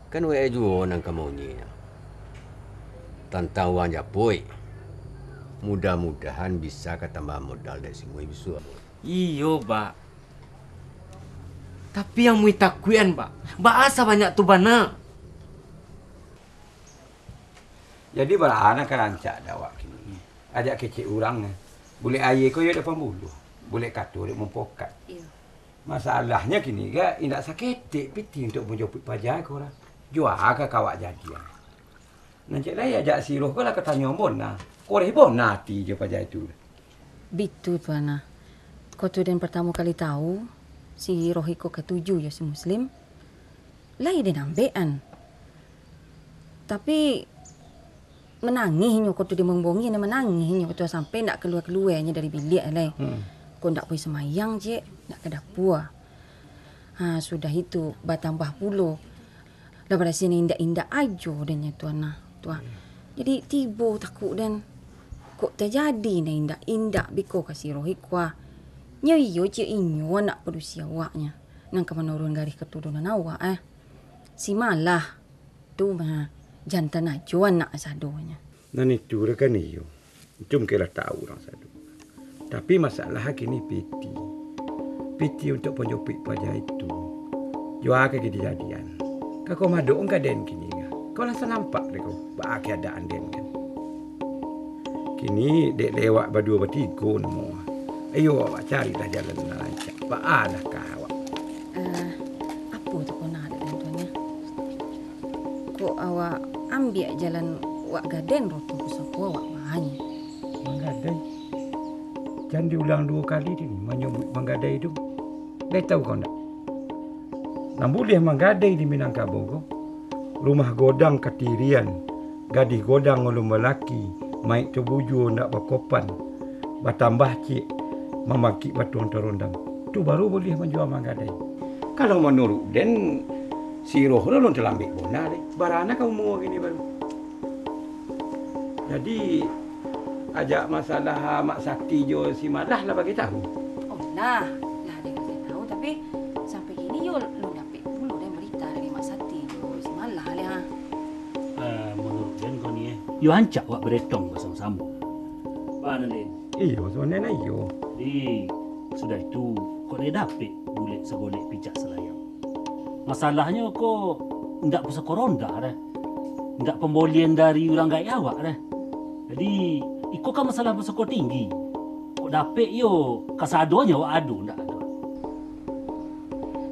Kan wak juo nan ka maunyinyo. Tantang uang japuik, mudah-mudahan bisa ka tambah modal dek si Muih bisuak. Iyo, Bak. Tapi yang Muih takuikan, Bak, baa sabanyak tu bana. Jadi, baa nan ka rancak dek awak kini? Ajak kecek urang, bulek aia ko iyo dek pambuluah, bulek kato dek mampokat. Iyo. Masalahnyo kini ko indak saketek pitih untuak manjapuik paja ko lah. Jua ka awak jadian. Nan ciek lai ajak si Roh ko lah ka tanyo bona. Koreh bona ati jo paja itu. Bitu tu, Ana. Ko tu den partamo kali tau, si Roh iko katuju jo si Muslim. Lai den ambek an. Tapi, manangih inyo ko tu, den bongi-bongi, manangih inyo ko tu, sampai ndak kalua-kalua inyo dari biliak lai. Hmm. Ko ndak pai sumbayang ciek, ndak ka dapua. Ha, sudah itu, batambah pulo, lah barasiah nan indak-indak ajo den nyo tu, Ana, tu ah. Jadi, tibo takuik den, kok tajadi nan indak-indak biko ka si Roh iko ah. Nyo iyo ciek inyo anak padusi awaknyo, nan ka manurun garih katurunan awak, eh. Si Malah tu mah, jantan ajo anak sadonyo. Nan itu lah kan iyo. Itu mungkin lah tau urang sado. Tapi masalah kini piti. Piti untuak panjapuik paja itu. Jua ka dijadian. Ka ko madok ka den kini ka. Ko lah sanampak dek ko, baa keadaan den kan. Kini dek lewat baduo batigo namo. Ayo awak carilah jalan nan rancak. Baa lah ka awak. Eh, apo tu ko nan ado dalam tu nyo? Kok awak ambiak jalan wak gadai roh tu, pusako awak banyo. Manggadai? Jan diulang duo kali dini manyabuik manggadai tu. Lai tau kau ndak? Nan buliah manggadai di Minangkabau ko, rumah godang katirian, gadih godang alun balaki, maik tabujua ndak bakopan, batambah ciek, mamangkik batuang tarondam. Tu baru buliah manjua manggadai. Kalau manuruik den, si Roh tu alun talambek bona deh. Bara ka umua kini baru. Jadi, ajak masalah Mak Sati jo si Malah lah bagi tahu? Oh, lah. Lah, den bagi tahu, tapi sampai kini yo alun dapek pulo den barita dari Mak Sati jo si Malah lai, ha. Eh, manuruik den ko ni, eh, yo rancak awak baretong basamo-samo. Baa nan den? Iyo, sabananyo iyo. Jadi, sudah itu, kok lai dapek bulek sagolek picak salayang. Masalahnyo ko, indak pusako rondah doh. Indak pambolian dari urang gaek awak doh. Jadi, iko kan masalah pusako tinggi. Kok dapek yo, kasadonyo awak ado, indak ado.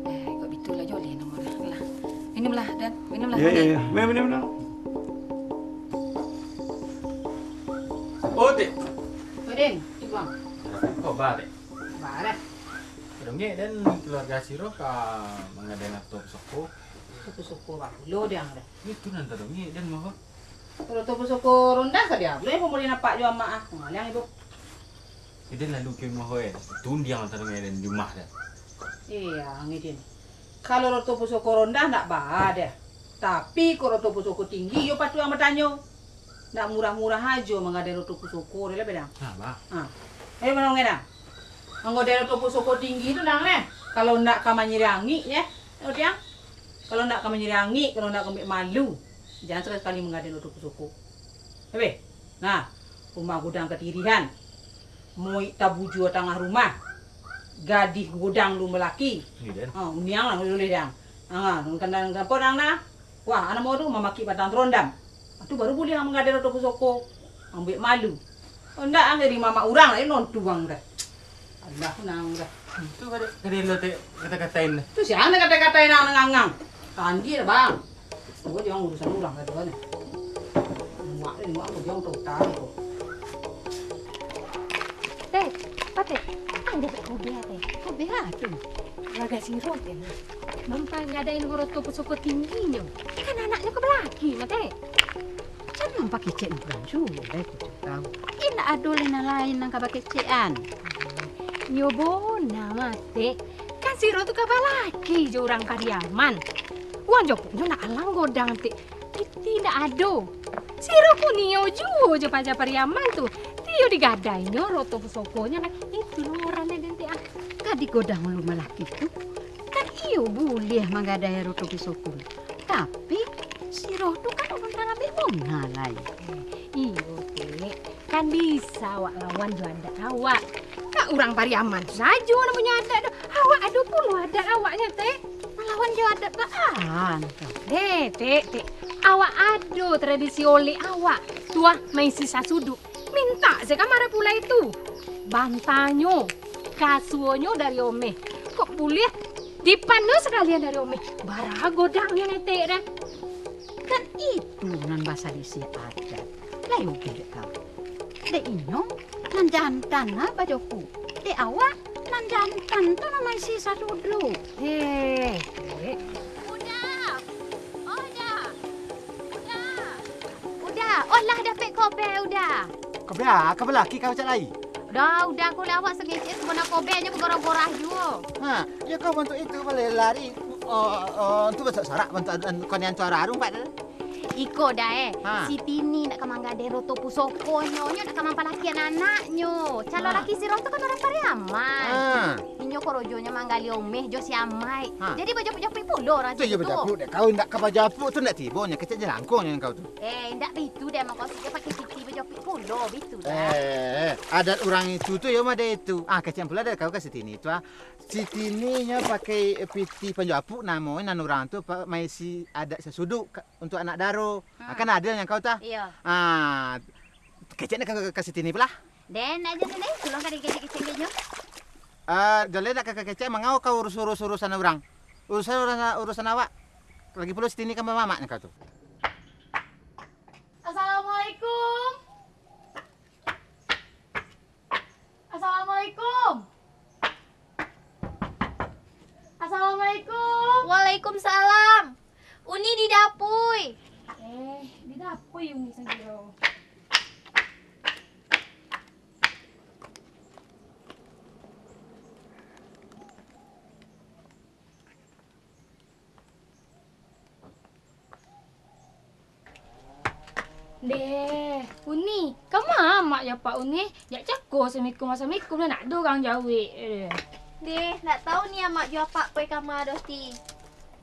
Eh, kok bitulah jo leh nomor lah. Minumlah, Dan. Minumlah, Yo, yo, Din. yo. Minum, minum, minum. Oh, Dik. Din, Ibang. Kok balik? Balik. Tadongek den, keluarga si Roh ka mangadakan rato pusako. Rato pusako bakulo dang deh. Itu nan tadongek den, mah. Rato pusako rondah sadia pulo nan pamulih apak jo amak ah. Ngaliang itu. Iden lalu ka rumah, weh. Tundiang tadongek den di rumah den. Iya, Ngidin. Kalau rato pusako rondah ndak baa deh. Tapi kok rato pusako tinggi, iyo patuang batanyo. Ndak murah-murah ajo manggadai rato pusako deh lah, Bedang. Nah, bah. Ha. Eh, Bedang, Bedang. Manggadai rato pusako tinggi tu, Dang, neh. Kalau ndak ka manyirangik, ye. Yo, Tiang. Kalau ndak ka manyirangik, kalau ndak ka ambiak malu, jan sakali-sakali manggadai rato pusako. Hebe. Nah, rumah godang katirian. Moik tabujua tangah rumah. Gadih godang alun balaki. Ni, Den. Ha, uniang lah dulu deh, Dang. Ha, nang kandang gapo, Dang, nah? Wah, anak mau tu mamakik batang tarondam. Tu baru buliah manggadai rato pusako. Ambiak malu. Oh, ndak, ang jadi mamak urang lah, non tuang dah. Alah, nang dah. Tu kada, kada lo te, kata-katain dah. Tu sia nan kata-katain nang ngangang? Kanji dah, Bang. Gua jangan urusan urang kata ni. Mak ni, mak aku jangan tahu tahu. Teh, apa, Teh? Ang dapek kobe, Teh. Kobe lah tu. Lagak sirop, Teh. Mampang gadai nang rato pusako tingginyo. Kan anaknyo ka balaki, mah, Teh. Jan mampakecek urang juo, Teh, tu tahu. Indak ado lai nan lain nan ka bakecekan. Iyo bona, mah, Teh. Kan si Roh tu ka balaki jo urang Pariaman. Uang jopuknyo nak alang godang, Teh. Piti ndak ado. Si Roh ko nio juo jo paja Pariaman tu. Ti yo digadainyo rato pusakonyo lah. Itu lo ngaran den, Teh, ah. Gadih godang alun balaki tu, kan iyo buliah manggadai rato pusako. Tapi, si Roh tu kan urang talambek bona lai. Iyo, Tek. Kan bisa awak lawan jo adat awak. Kan urang Pariaman sajo nan punyo adat tu. Awak ado pulo adat awaknyo, Tek. Malawan jo adat baa tu? Deh, Tek, Tek. Awak ado tradisi olek awak. Tu ah, maisi sasuduik. Mintak se ka marapulai tu. Bantanyo, kasuonyo dari omeh. Kok buliah dipano sakalian dari omeh. Bara godangnyo netek dah. Kan itu nan basalisih adat. Lai ugeh dek kau. Dek inyo, nan jantan lah bajoku. Dek awak, nan jantan tu nan maisi sasuduik. Heh, Tek. Uda! Oh, Uda! Uda! Uda! Oh, lah dapek kobe, Uda! Kobe, ah, ka balaki ka pacak lai? Dah, Uda, ko lah awak sangecek sabana kobe nyo bagorah-gorah juo. Ha, yo kau bantuak itu baleh lari. Oh, oh, tu basarak bantuak an-, an-, kau ni antua rarung, Pak. Iko dah, eh. Ha. Si Tini nak ka manggadai roto pusoko nyo, nyo nak ka mampalakian anaknyo. Calon Ha. laki si Roh tu kan urang Pariaman. Ha. Inyo korojonyo manggali omeh jo si Amai. Ha. Jadi bajapuik-japuik pulo urang Tu situ yo tu. bajapuik dek kau, indak ka bajapuik tu ndak tibo nyo, kecek jelangko nyo kau tu. Eh, indak bitu deh, maksudnyo pakai piti bajapuik pulo, bitu dah. Eh, adat urang itu tu yo mode itu. Ah, kecek pulo dek kau ka si Tini tu ah. Si Tini nyo pakai piti panjapuik namonyo nan urang tu pa-, maisi adat sasuduik ka-, untuak anak daro. Ah, Hmm. kan adil nyo kau tu ah. Iyo. Ah, kecek nak ka, ka si Tini pulo. Den aja tu, Den. Tolong kada kecek-kecek keceknyo. Ah, jaleh nak ka, ka kecek, mangau kau urus-urus urusan urang. Urusan, urusan, urusan awak. Lagi pulo si Tini kan bamamak nyo kau tu. Assalamualaikum. Assalamualaikum. Assalamualaikum. Waalaikumsalam. Uni di dapui. Eh, di dapui Uni sagiro. Deh, Uni, kama amak jo apak Uni? Jak cako assalamualaikum, assalamualaikum lah, ndak ado urang jawek. Eh. Deh, ndak tahu ni amak jo apak pai kama doh ti.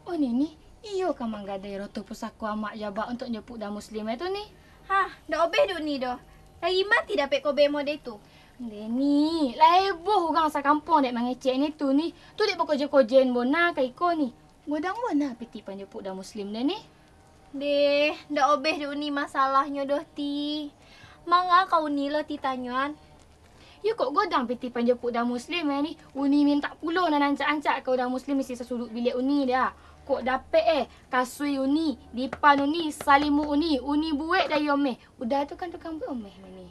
Oh, ni, ni, iyo ka manggadai rotoh pusako amak jo abak untuak manjapuik budak muslim tu ni. Hah, ndak obeh dek Uni doh. Dari ma ti dapek kobeh model tu? Deh ni, lah heboh urang sakampuang dek mangecek ni tu ni. Tu dek bakojen-kojen bona ka iko ni. Godang bona pitih panjapuik budak muslim deh ni. Deh, ndak obeh dek Uni masalahnyo doh ti. Manga ka Uni lo ti tanyoan? Yo kok godang pitih panjapuik budak muslim eh ni. Uni mintak pulo nan ancak-ancak ka budak muslim isi sasuduik biliak Uni dah. Kok dapek eh, kasua Uni, dipan Uni, salimuk Uni, Uni buek dari omeh. Udah tu kan tukang buek omeh ni.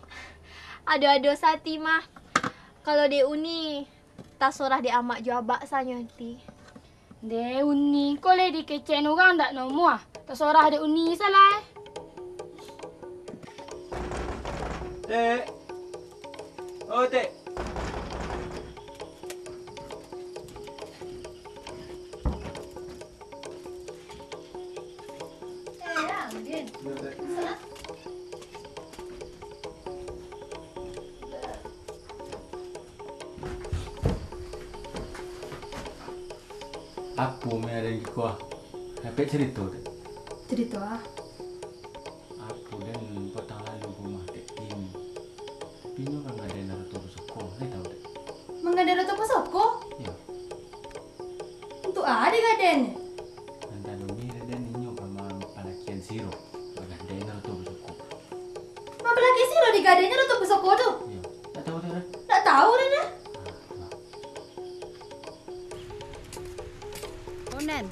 Ado-ado sati mah. Kalau dek Uni, tasorah dek amak jo abak sanyo ti. Deh Uni, ko lai dikecek urang ndak namuah. Tasorah dek Uni salah eh. Tek. Oh, Tek. Apo meh aden kiko ah? Dapek carito, Dek? Carito ah. Apo den patang lalu ka rumah Dek Tini? Tapi inyo ka manggadai rotoh pusako, lai tau, Dek? Manggadai rotoh pusako? Iyo. Untuak a digadainyo? Nan tadunia den inyo ka mampalakian siro, bagadainyo rotoh pusako. Mampalakian siro digadainyo rotoh pusako tu? Iyo. Ndak tau tu, Dek? Ndak tau, Dek. Ah, ah. Konen.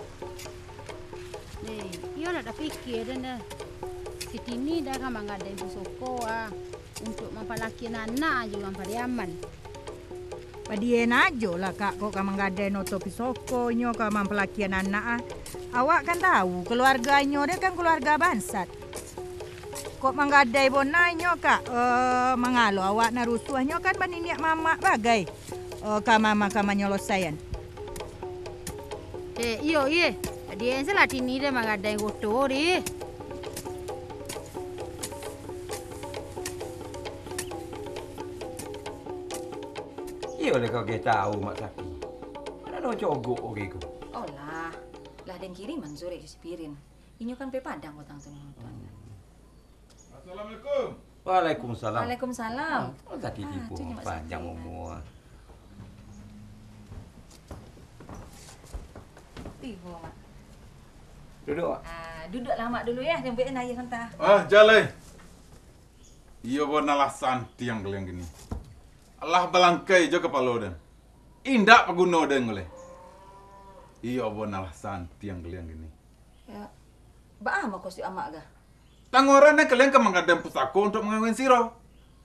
Nih, iyo lah dah pikir dah, dah. Si Tini dah ka manggadai pusako ah, untuak mampalakian anak jo urang Pariaman. Padian ajo lah, Kak, kok ka manggadai rotoh pusako, inyo ka mampalakian anak ah. Awak kan tau, kaluarga inyo deh kan kaluarga bansat. Kok manggadai bona inyo, Kak, eh, mangalo awak nan rusuah, inyo kan baniniak mamak bagai. Oh, ka mama ka manyalosaian. Eh, iyo, iye. Tadi salah Tini deh manggadai rotoh deh. Iyo deh kau ge tau, Mak Sapi. Mano cogok oge ko? Olah, lah den kirim Mansur jo si Pirin. Inyo kan pai Padang patang tu nonton. Assalamualaikum. Waalaikumsalam. Waalaikumsalam. Ah, tadi ah, tipu tu nyo Mak panjang Sapi, umua. Tibo, Mak. Duduk, Mak. Ah, duduklah, Mak, dulu, ya. Jambuikan aia santa. Ah, jaleh. Iyo, bo nalah santiang kalian kini. Alah balangkai jo kapalo den. Indak paguno den, oleh. Iyo, bo nalah santiang kalian kini. Ya, baa maksud Amak gah? Tangguaran den kalian ka manggadai pusako untuak mangawin siro.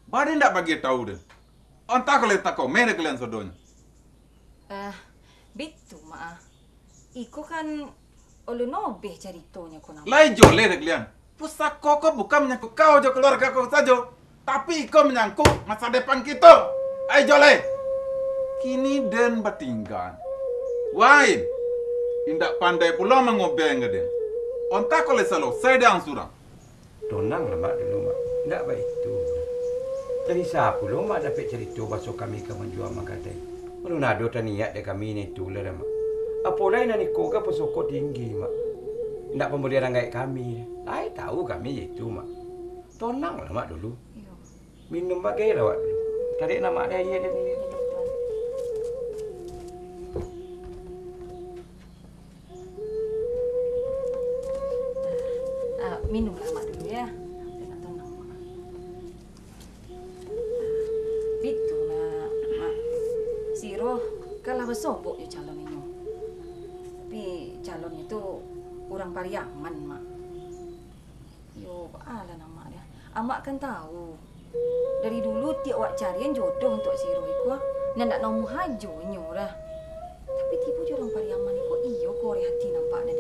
Baa den ndak bagi tau den? Antah kalian takomeh dek kalian sadonyo. Eh, bitu, Mak, ah. Iko kan ulun obeh caritonyo ko, Mak. Lai joleh dek kalian. Pusako ko bukan manyangkut kau jo kaluarga kau sajo. Tapi iko manyangkut masa depan kito. Ai, joleh! Kini den batinggan. Wai, indak pandai pulo mangobeng ka den. Antah kok lai salosai dek ang surang. Tonanglah, Mak, dulu, Mak. Indak baitu. Dari sia pulo, Mak, dapek carito baso kami ka manjua manggadai? Alun ado taniat dek kami nan itu lah, Mak. Apo lai nan iko ka pusako tinggi, Mak. Indak pambalian anggaik kami. Lai tau kami itu, Mak. Tonanglah, Mak, dulu. Iyo. Minum bagai lah awak dulu. Tarik lah, Mak, dek aia dek ni. Ah, minumlah, Mak, dulu, ya. Nak tonang, Mak. Bitulah, Mak. Siro kan lah basobok jo calon inyo. Tapi calonnyo tu urang Pariaman, Mak. Yo, baalah namak deh. Amak kan tau, dari dulu tiok awak carian jodoh untuak si Roy ko, nan dak namuah ajo inyo dah. Tapi tibo jo urang Pariaman ko, iyo ko oreh ati nampak deh.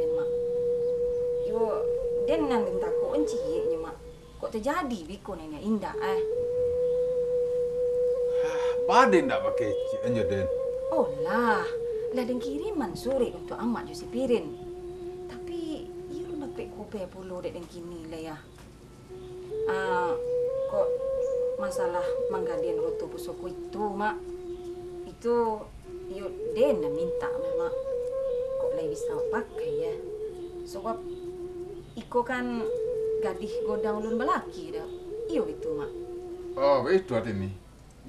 Den nan den takuik-an cieknyo, Mak. Kok tajadi beko nan indak-indak, eh? Hah, ba den ndak bakecek an jo den? Olah, lah den kiriman surek untuak amak jo si Pirin. Tapi, iyo alun dapek kabar pulo dek den kini lai, ah. Ah, kok masalah manggadiahan hoto pusoko itu, Mak? Itu iyo den nan mintak mah, Mak. Kok lai bisa pakai, yo? Sabab iko kan gadih godang ulun balaki, dak? Iyo itu, Mak. Oh, baitu artinyo.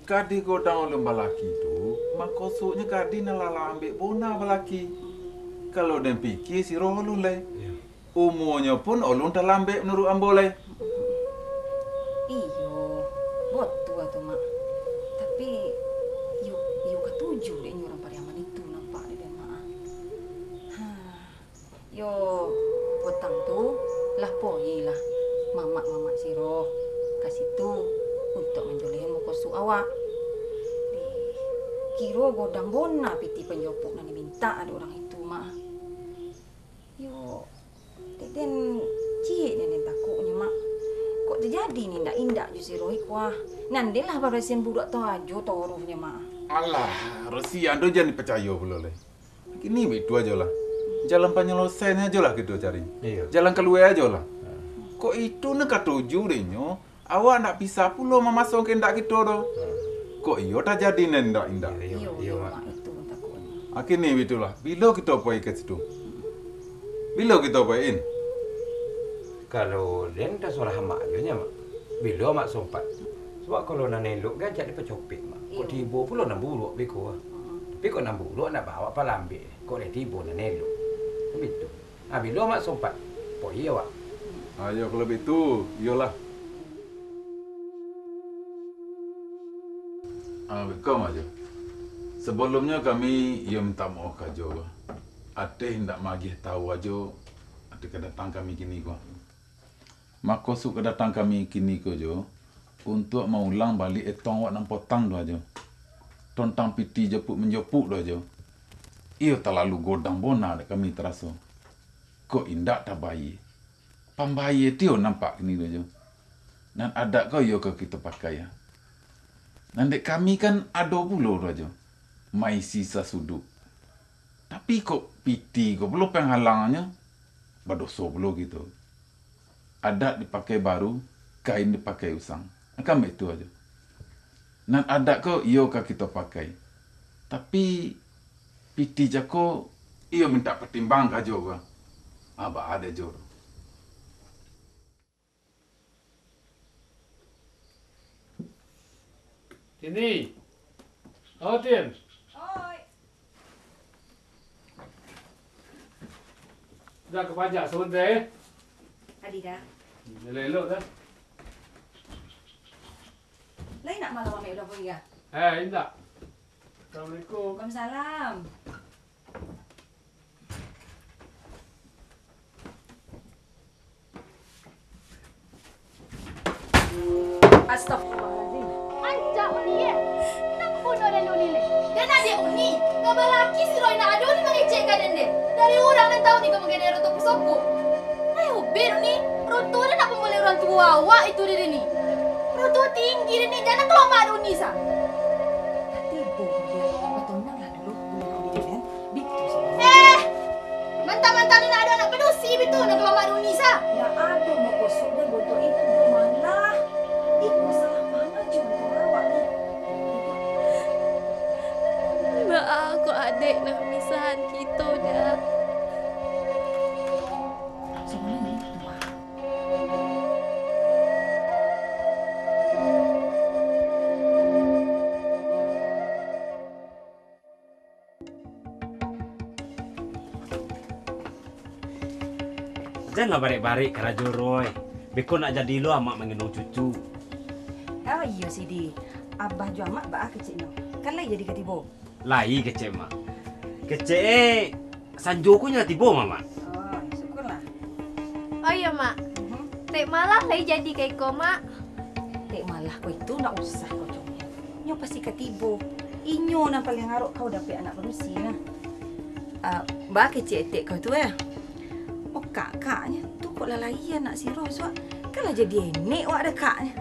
Gadih godang ulun balaki tu, makasuiknyo gadih nan lah, lah ambek bona balaki. Kalau den pikia siro ulun lai. Iyo. Umuanyo pun ulun talambek manuruik ambo lai. Iyo, batua tu, Mak. Tapi, iyo, iyo katuju dek inyo urang Pariaman itu nampak dek den, Mak. Ha, iyo, potang tu lah poilah mamak-mamak siro ka situ untuak manjolehan makasuik awak. Dih, kiro godang bona piti panjopok nan dimintak dek urang itu, Mak. Yo, dek den ciek nian den takuiknyo, Mak. Kok tajadi nan indak-indak jo si Rohik, wah. Nan den lah barasiahan buruak tu ajo taruihnyo, Mak. Alah, rasiahan tu jan dipacayo pulo lai. Kini baitu ajolah. Jalan panyalesaiannyo ajolah kito cari. Iyo. Jalan kalua ajolah. Ha. Kok itu nan katuju dek inyo, awak ndak bisa pulo mamaso kandak kito tu. Hmm. Kok iyo tajadi nan indak-indak? Iyo, iyo, iyo, iyo, Mak. Mak, itu pun takuik. Akhirnyo baitulah. Bilo kito pai ka situ? Bilo kito pai, In? Kalau den tasurah Amak ajo nyo, Mak. Bilo Amak sompat. Sabab kalau nan elok kan cak dipacopek, Mak. Kok iyo. Tibo pulo nan buruak beko, ah. Mm-mm. Tapi kok nan buruak ndak bawak palambek. Kok lai tibo nan elok. Kan baitu. Ah, bilo Amak sompat, pai awak. Ah, iyo, kalau baitu, iyolah. Ah, beko Mak Jo. Sabalunnyo kami iyo mintak maoh ka Ajo, ateh indak maagiah tahu Ajo, ateh kadatang kami kini ko. Makasuik kadatang kami kini ko Jo, untuak maulang baliak etong awak nan potang tu Ajo. Tontang piti japuik manjapuik tu Ajo. Iyo talalu godang bona dek kami taraso. Kok indak tabayia, pambayia tiyo nampak kini tu Ajo. Nan adat ko iyo ka kito pakai, ah. Nan dek kami kan ado pulo tu Ajo, maisi sasuduik. Tapi kok piti ko pulo panghalangannyo, badoso pulo kito. Adat dipakai baru, kain dipakai usang. Kan baitu Ajo. Nan adat ko iyo ka kito pakai. Tapi, piti cako iyo mintak patimbang ka Ajo ko. Ah, baa dek Ajo tu. Tini. Oh, Tin. Oi. Dah ka pajak sabanta, eh? Adi dah. Hmm, elok-elok dah. Lai nak malam amik udah pai, ah? Eh, indak. Assalamualaikum. Waalaikumsalam. Astagfirullahalazim. Ancak Uni, eh. Nan bunuah den Uni, leh? Den adiak Uni, nan balaki siro indak ado ni mangecek ka den, deh. Dari urang nan tahu ni ka manggadai roto pusoko. Ai, ubin Uni, roto den nak pamulai urang tuo awak itu, deh, ni. Roto tinggi, deh, ni, jan nak ka lomak Uni sa. Tapi, Bu, Uni, batonanglah dulu, Uni, Uni, den. Bitu sajo. Eh! Mantang-mantang ni nak ado anak padusi bitu, nak ka lomak Uni sa. Ndak ado makosok den bontok itu, malah. Iko salah paham ajo antaro awak ni. Baa kok adek nak misahan kito, Dak? Sabalun itu, Mak. Janlah barek-barek karajo, Roy. Beko nak jadi lo amak mangendong cucu. Oh iyo, Sidi. Abah jo amak baa keceknyo? Kan lai jadi ka tibo? Lai kecek, Mak. Kecek e, sanjo ko nyo lah tibo, Mak. Oh, syukurlah. Oh iyo, Mak. Mhm. Tek Malah lai jadi ka iko, Mak. Tek Malah ko itu ndak usah kau comel. Nyo pasti ka tibo. Inyo nan paliang arok kau dapek anak padusi nah. Ah, baa kecek etek kau tu, eh? Oh, kakaknyo tu Kok lah lahia anak siro, Suak? Kan lah jadi enek wak dakaknyo.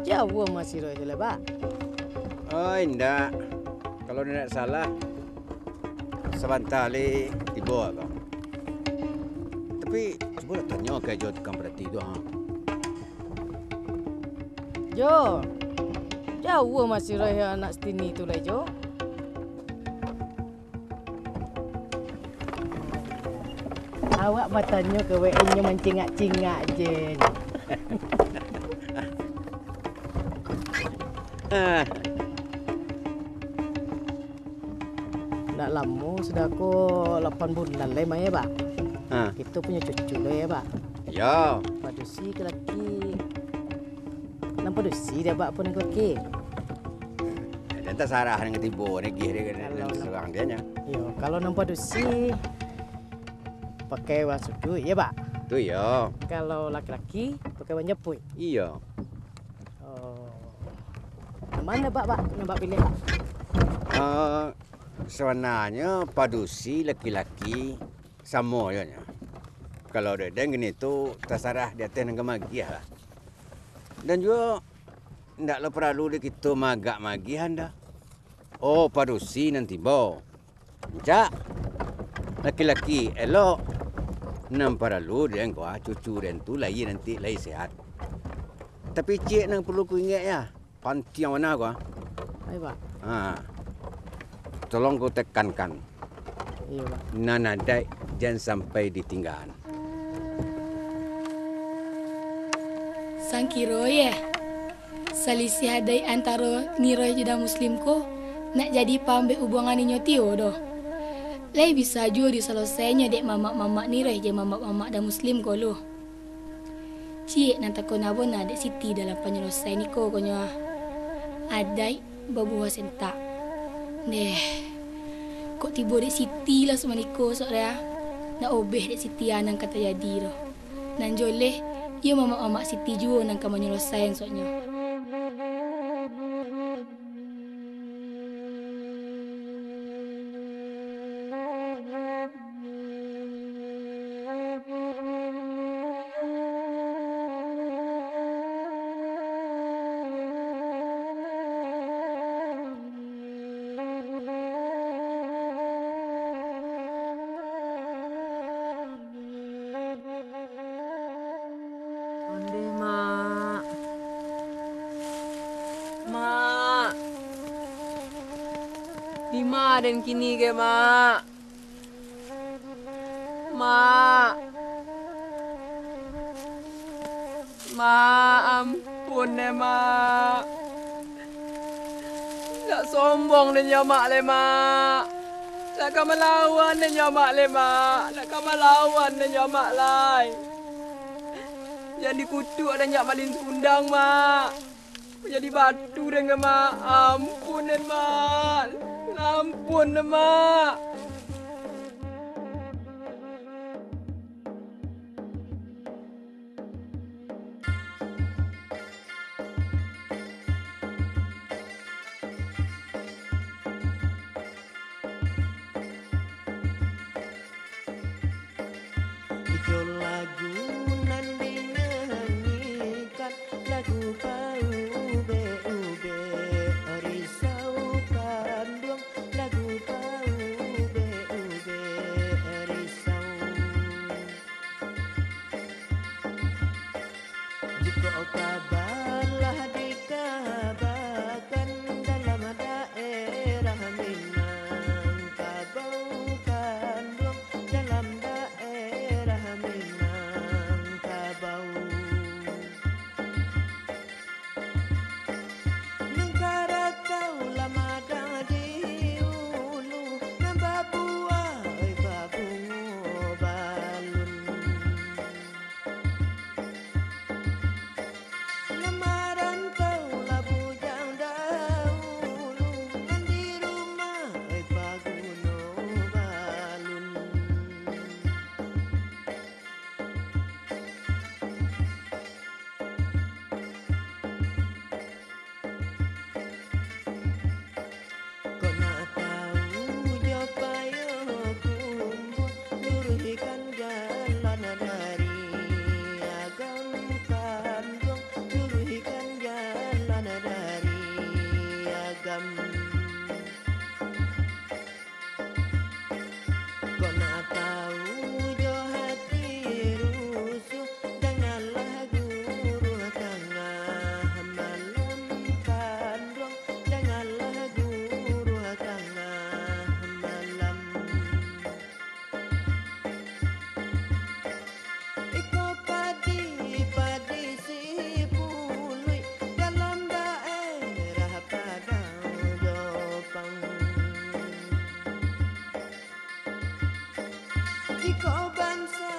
Jauah mah siro tu lah, Bak? Oh, indak. Kalau indak salah, sabanta lai tibo ko. Tapi, cubolah tanyo ka Jo tukang parati tu, ha. Jo, jauah mah siro anak Sitini tu lai, Jo. Awak batanyo ka wak inyo mancingak-cingak je. Ndak lamo, sudah ko lapan bulan lai mah, ya, Bak? Ha. Kito punyo cucu lai, ya, Bak? Yo. Padusi ka laki. Nan padusi dek Abak pun laki. Dan tasarah nan katibo, nagih dia, kalau nan surang dia nya. Iyo, kalau nan padusi pakai wan suduik, ya, Bak? Tu iyo. Kalau laki-laki pakai wan japuik. Iyo. Oh. Nan mano, Bak, Bak? Nan Bak pilih, Bak? Eh, sabananyo padusi laki-laki samo jo nyo. Kalau dek den kini tu tasarah di ateh nan ka magiah lah. Dan juo, ndak lo paralu dek kito maagak magiahan doh. Oh, padusi nan tibo. Rancak. Laki-laki elok. Nan paralu den ko, ah, cucu den tu lahia nanti lai sehat. Tapi ciek nan paralu ko ingek, ya. Pantiang bana ko, ah. Ai, Bak. Ha. Tolong ko tekankan. Iyo, Bak. Nan adaik jan sampai ditinggaan. Sangkiro, yeh, salisih adaik antaro Niroh jo Da Muslim ko, nak jadi pambek ubuangan inyo tiyo doh. Lai bisa juo disalosainyo dek mamak-mamak Niroh jo mamak-mamak Da Muslim ko lo. Ciek nan takona bona dek Siti dalam panyalosaian iko ko nyo ah. Adaik babuah sentak. Deh, kok tibo dek Siti lah samaniko sok deh ah. Ndak obeh dek Siti ah nan ka tajadi doh. Nan joleh, iyo mamak-mamak Siti juo nan ka manyalosaian soknyo. Ondeh, Mak. Mak. Dima den kini ko, Mak? Mak. Mak, ampun deh, Mak. Ndak sombong den jo Mak lai, Mak. Ndak ka malawan den jo Mak lai, Mak. Ndak ka malawan den jo Mak lai. Jan dikutuak den jo malin kundang, Mak. Manjadi batu den ko, Mak. Ampun den, Mak. Ampun den, Mak. Iko lagu nan dinyanyikan, lagu paubek-ubek risau kanduang, lagu paubek-ubek risau. Jikok kaba lah dikabakan dalam daerah Minangkabau, kanduang dalam daerah Minangkabau. Nan karatau lah madang di ulu, nan babuah, oi, babungo balun. Iko bansa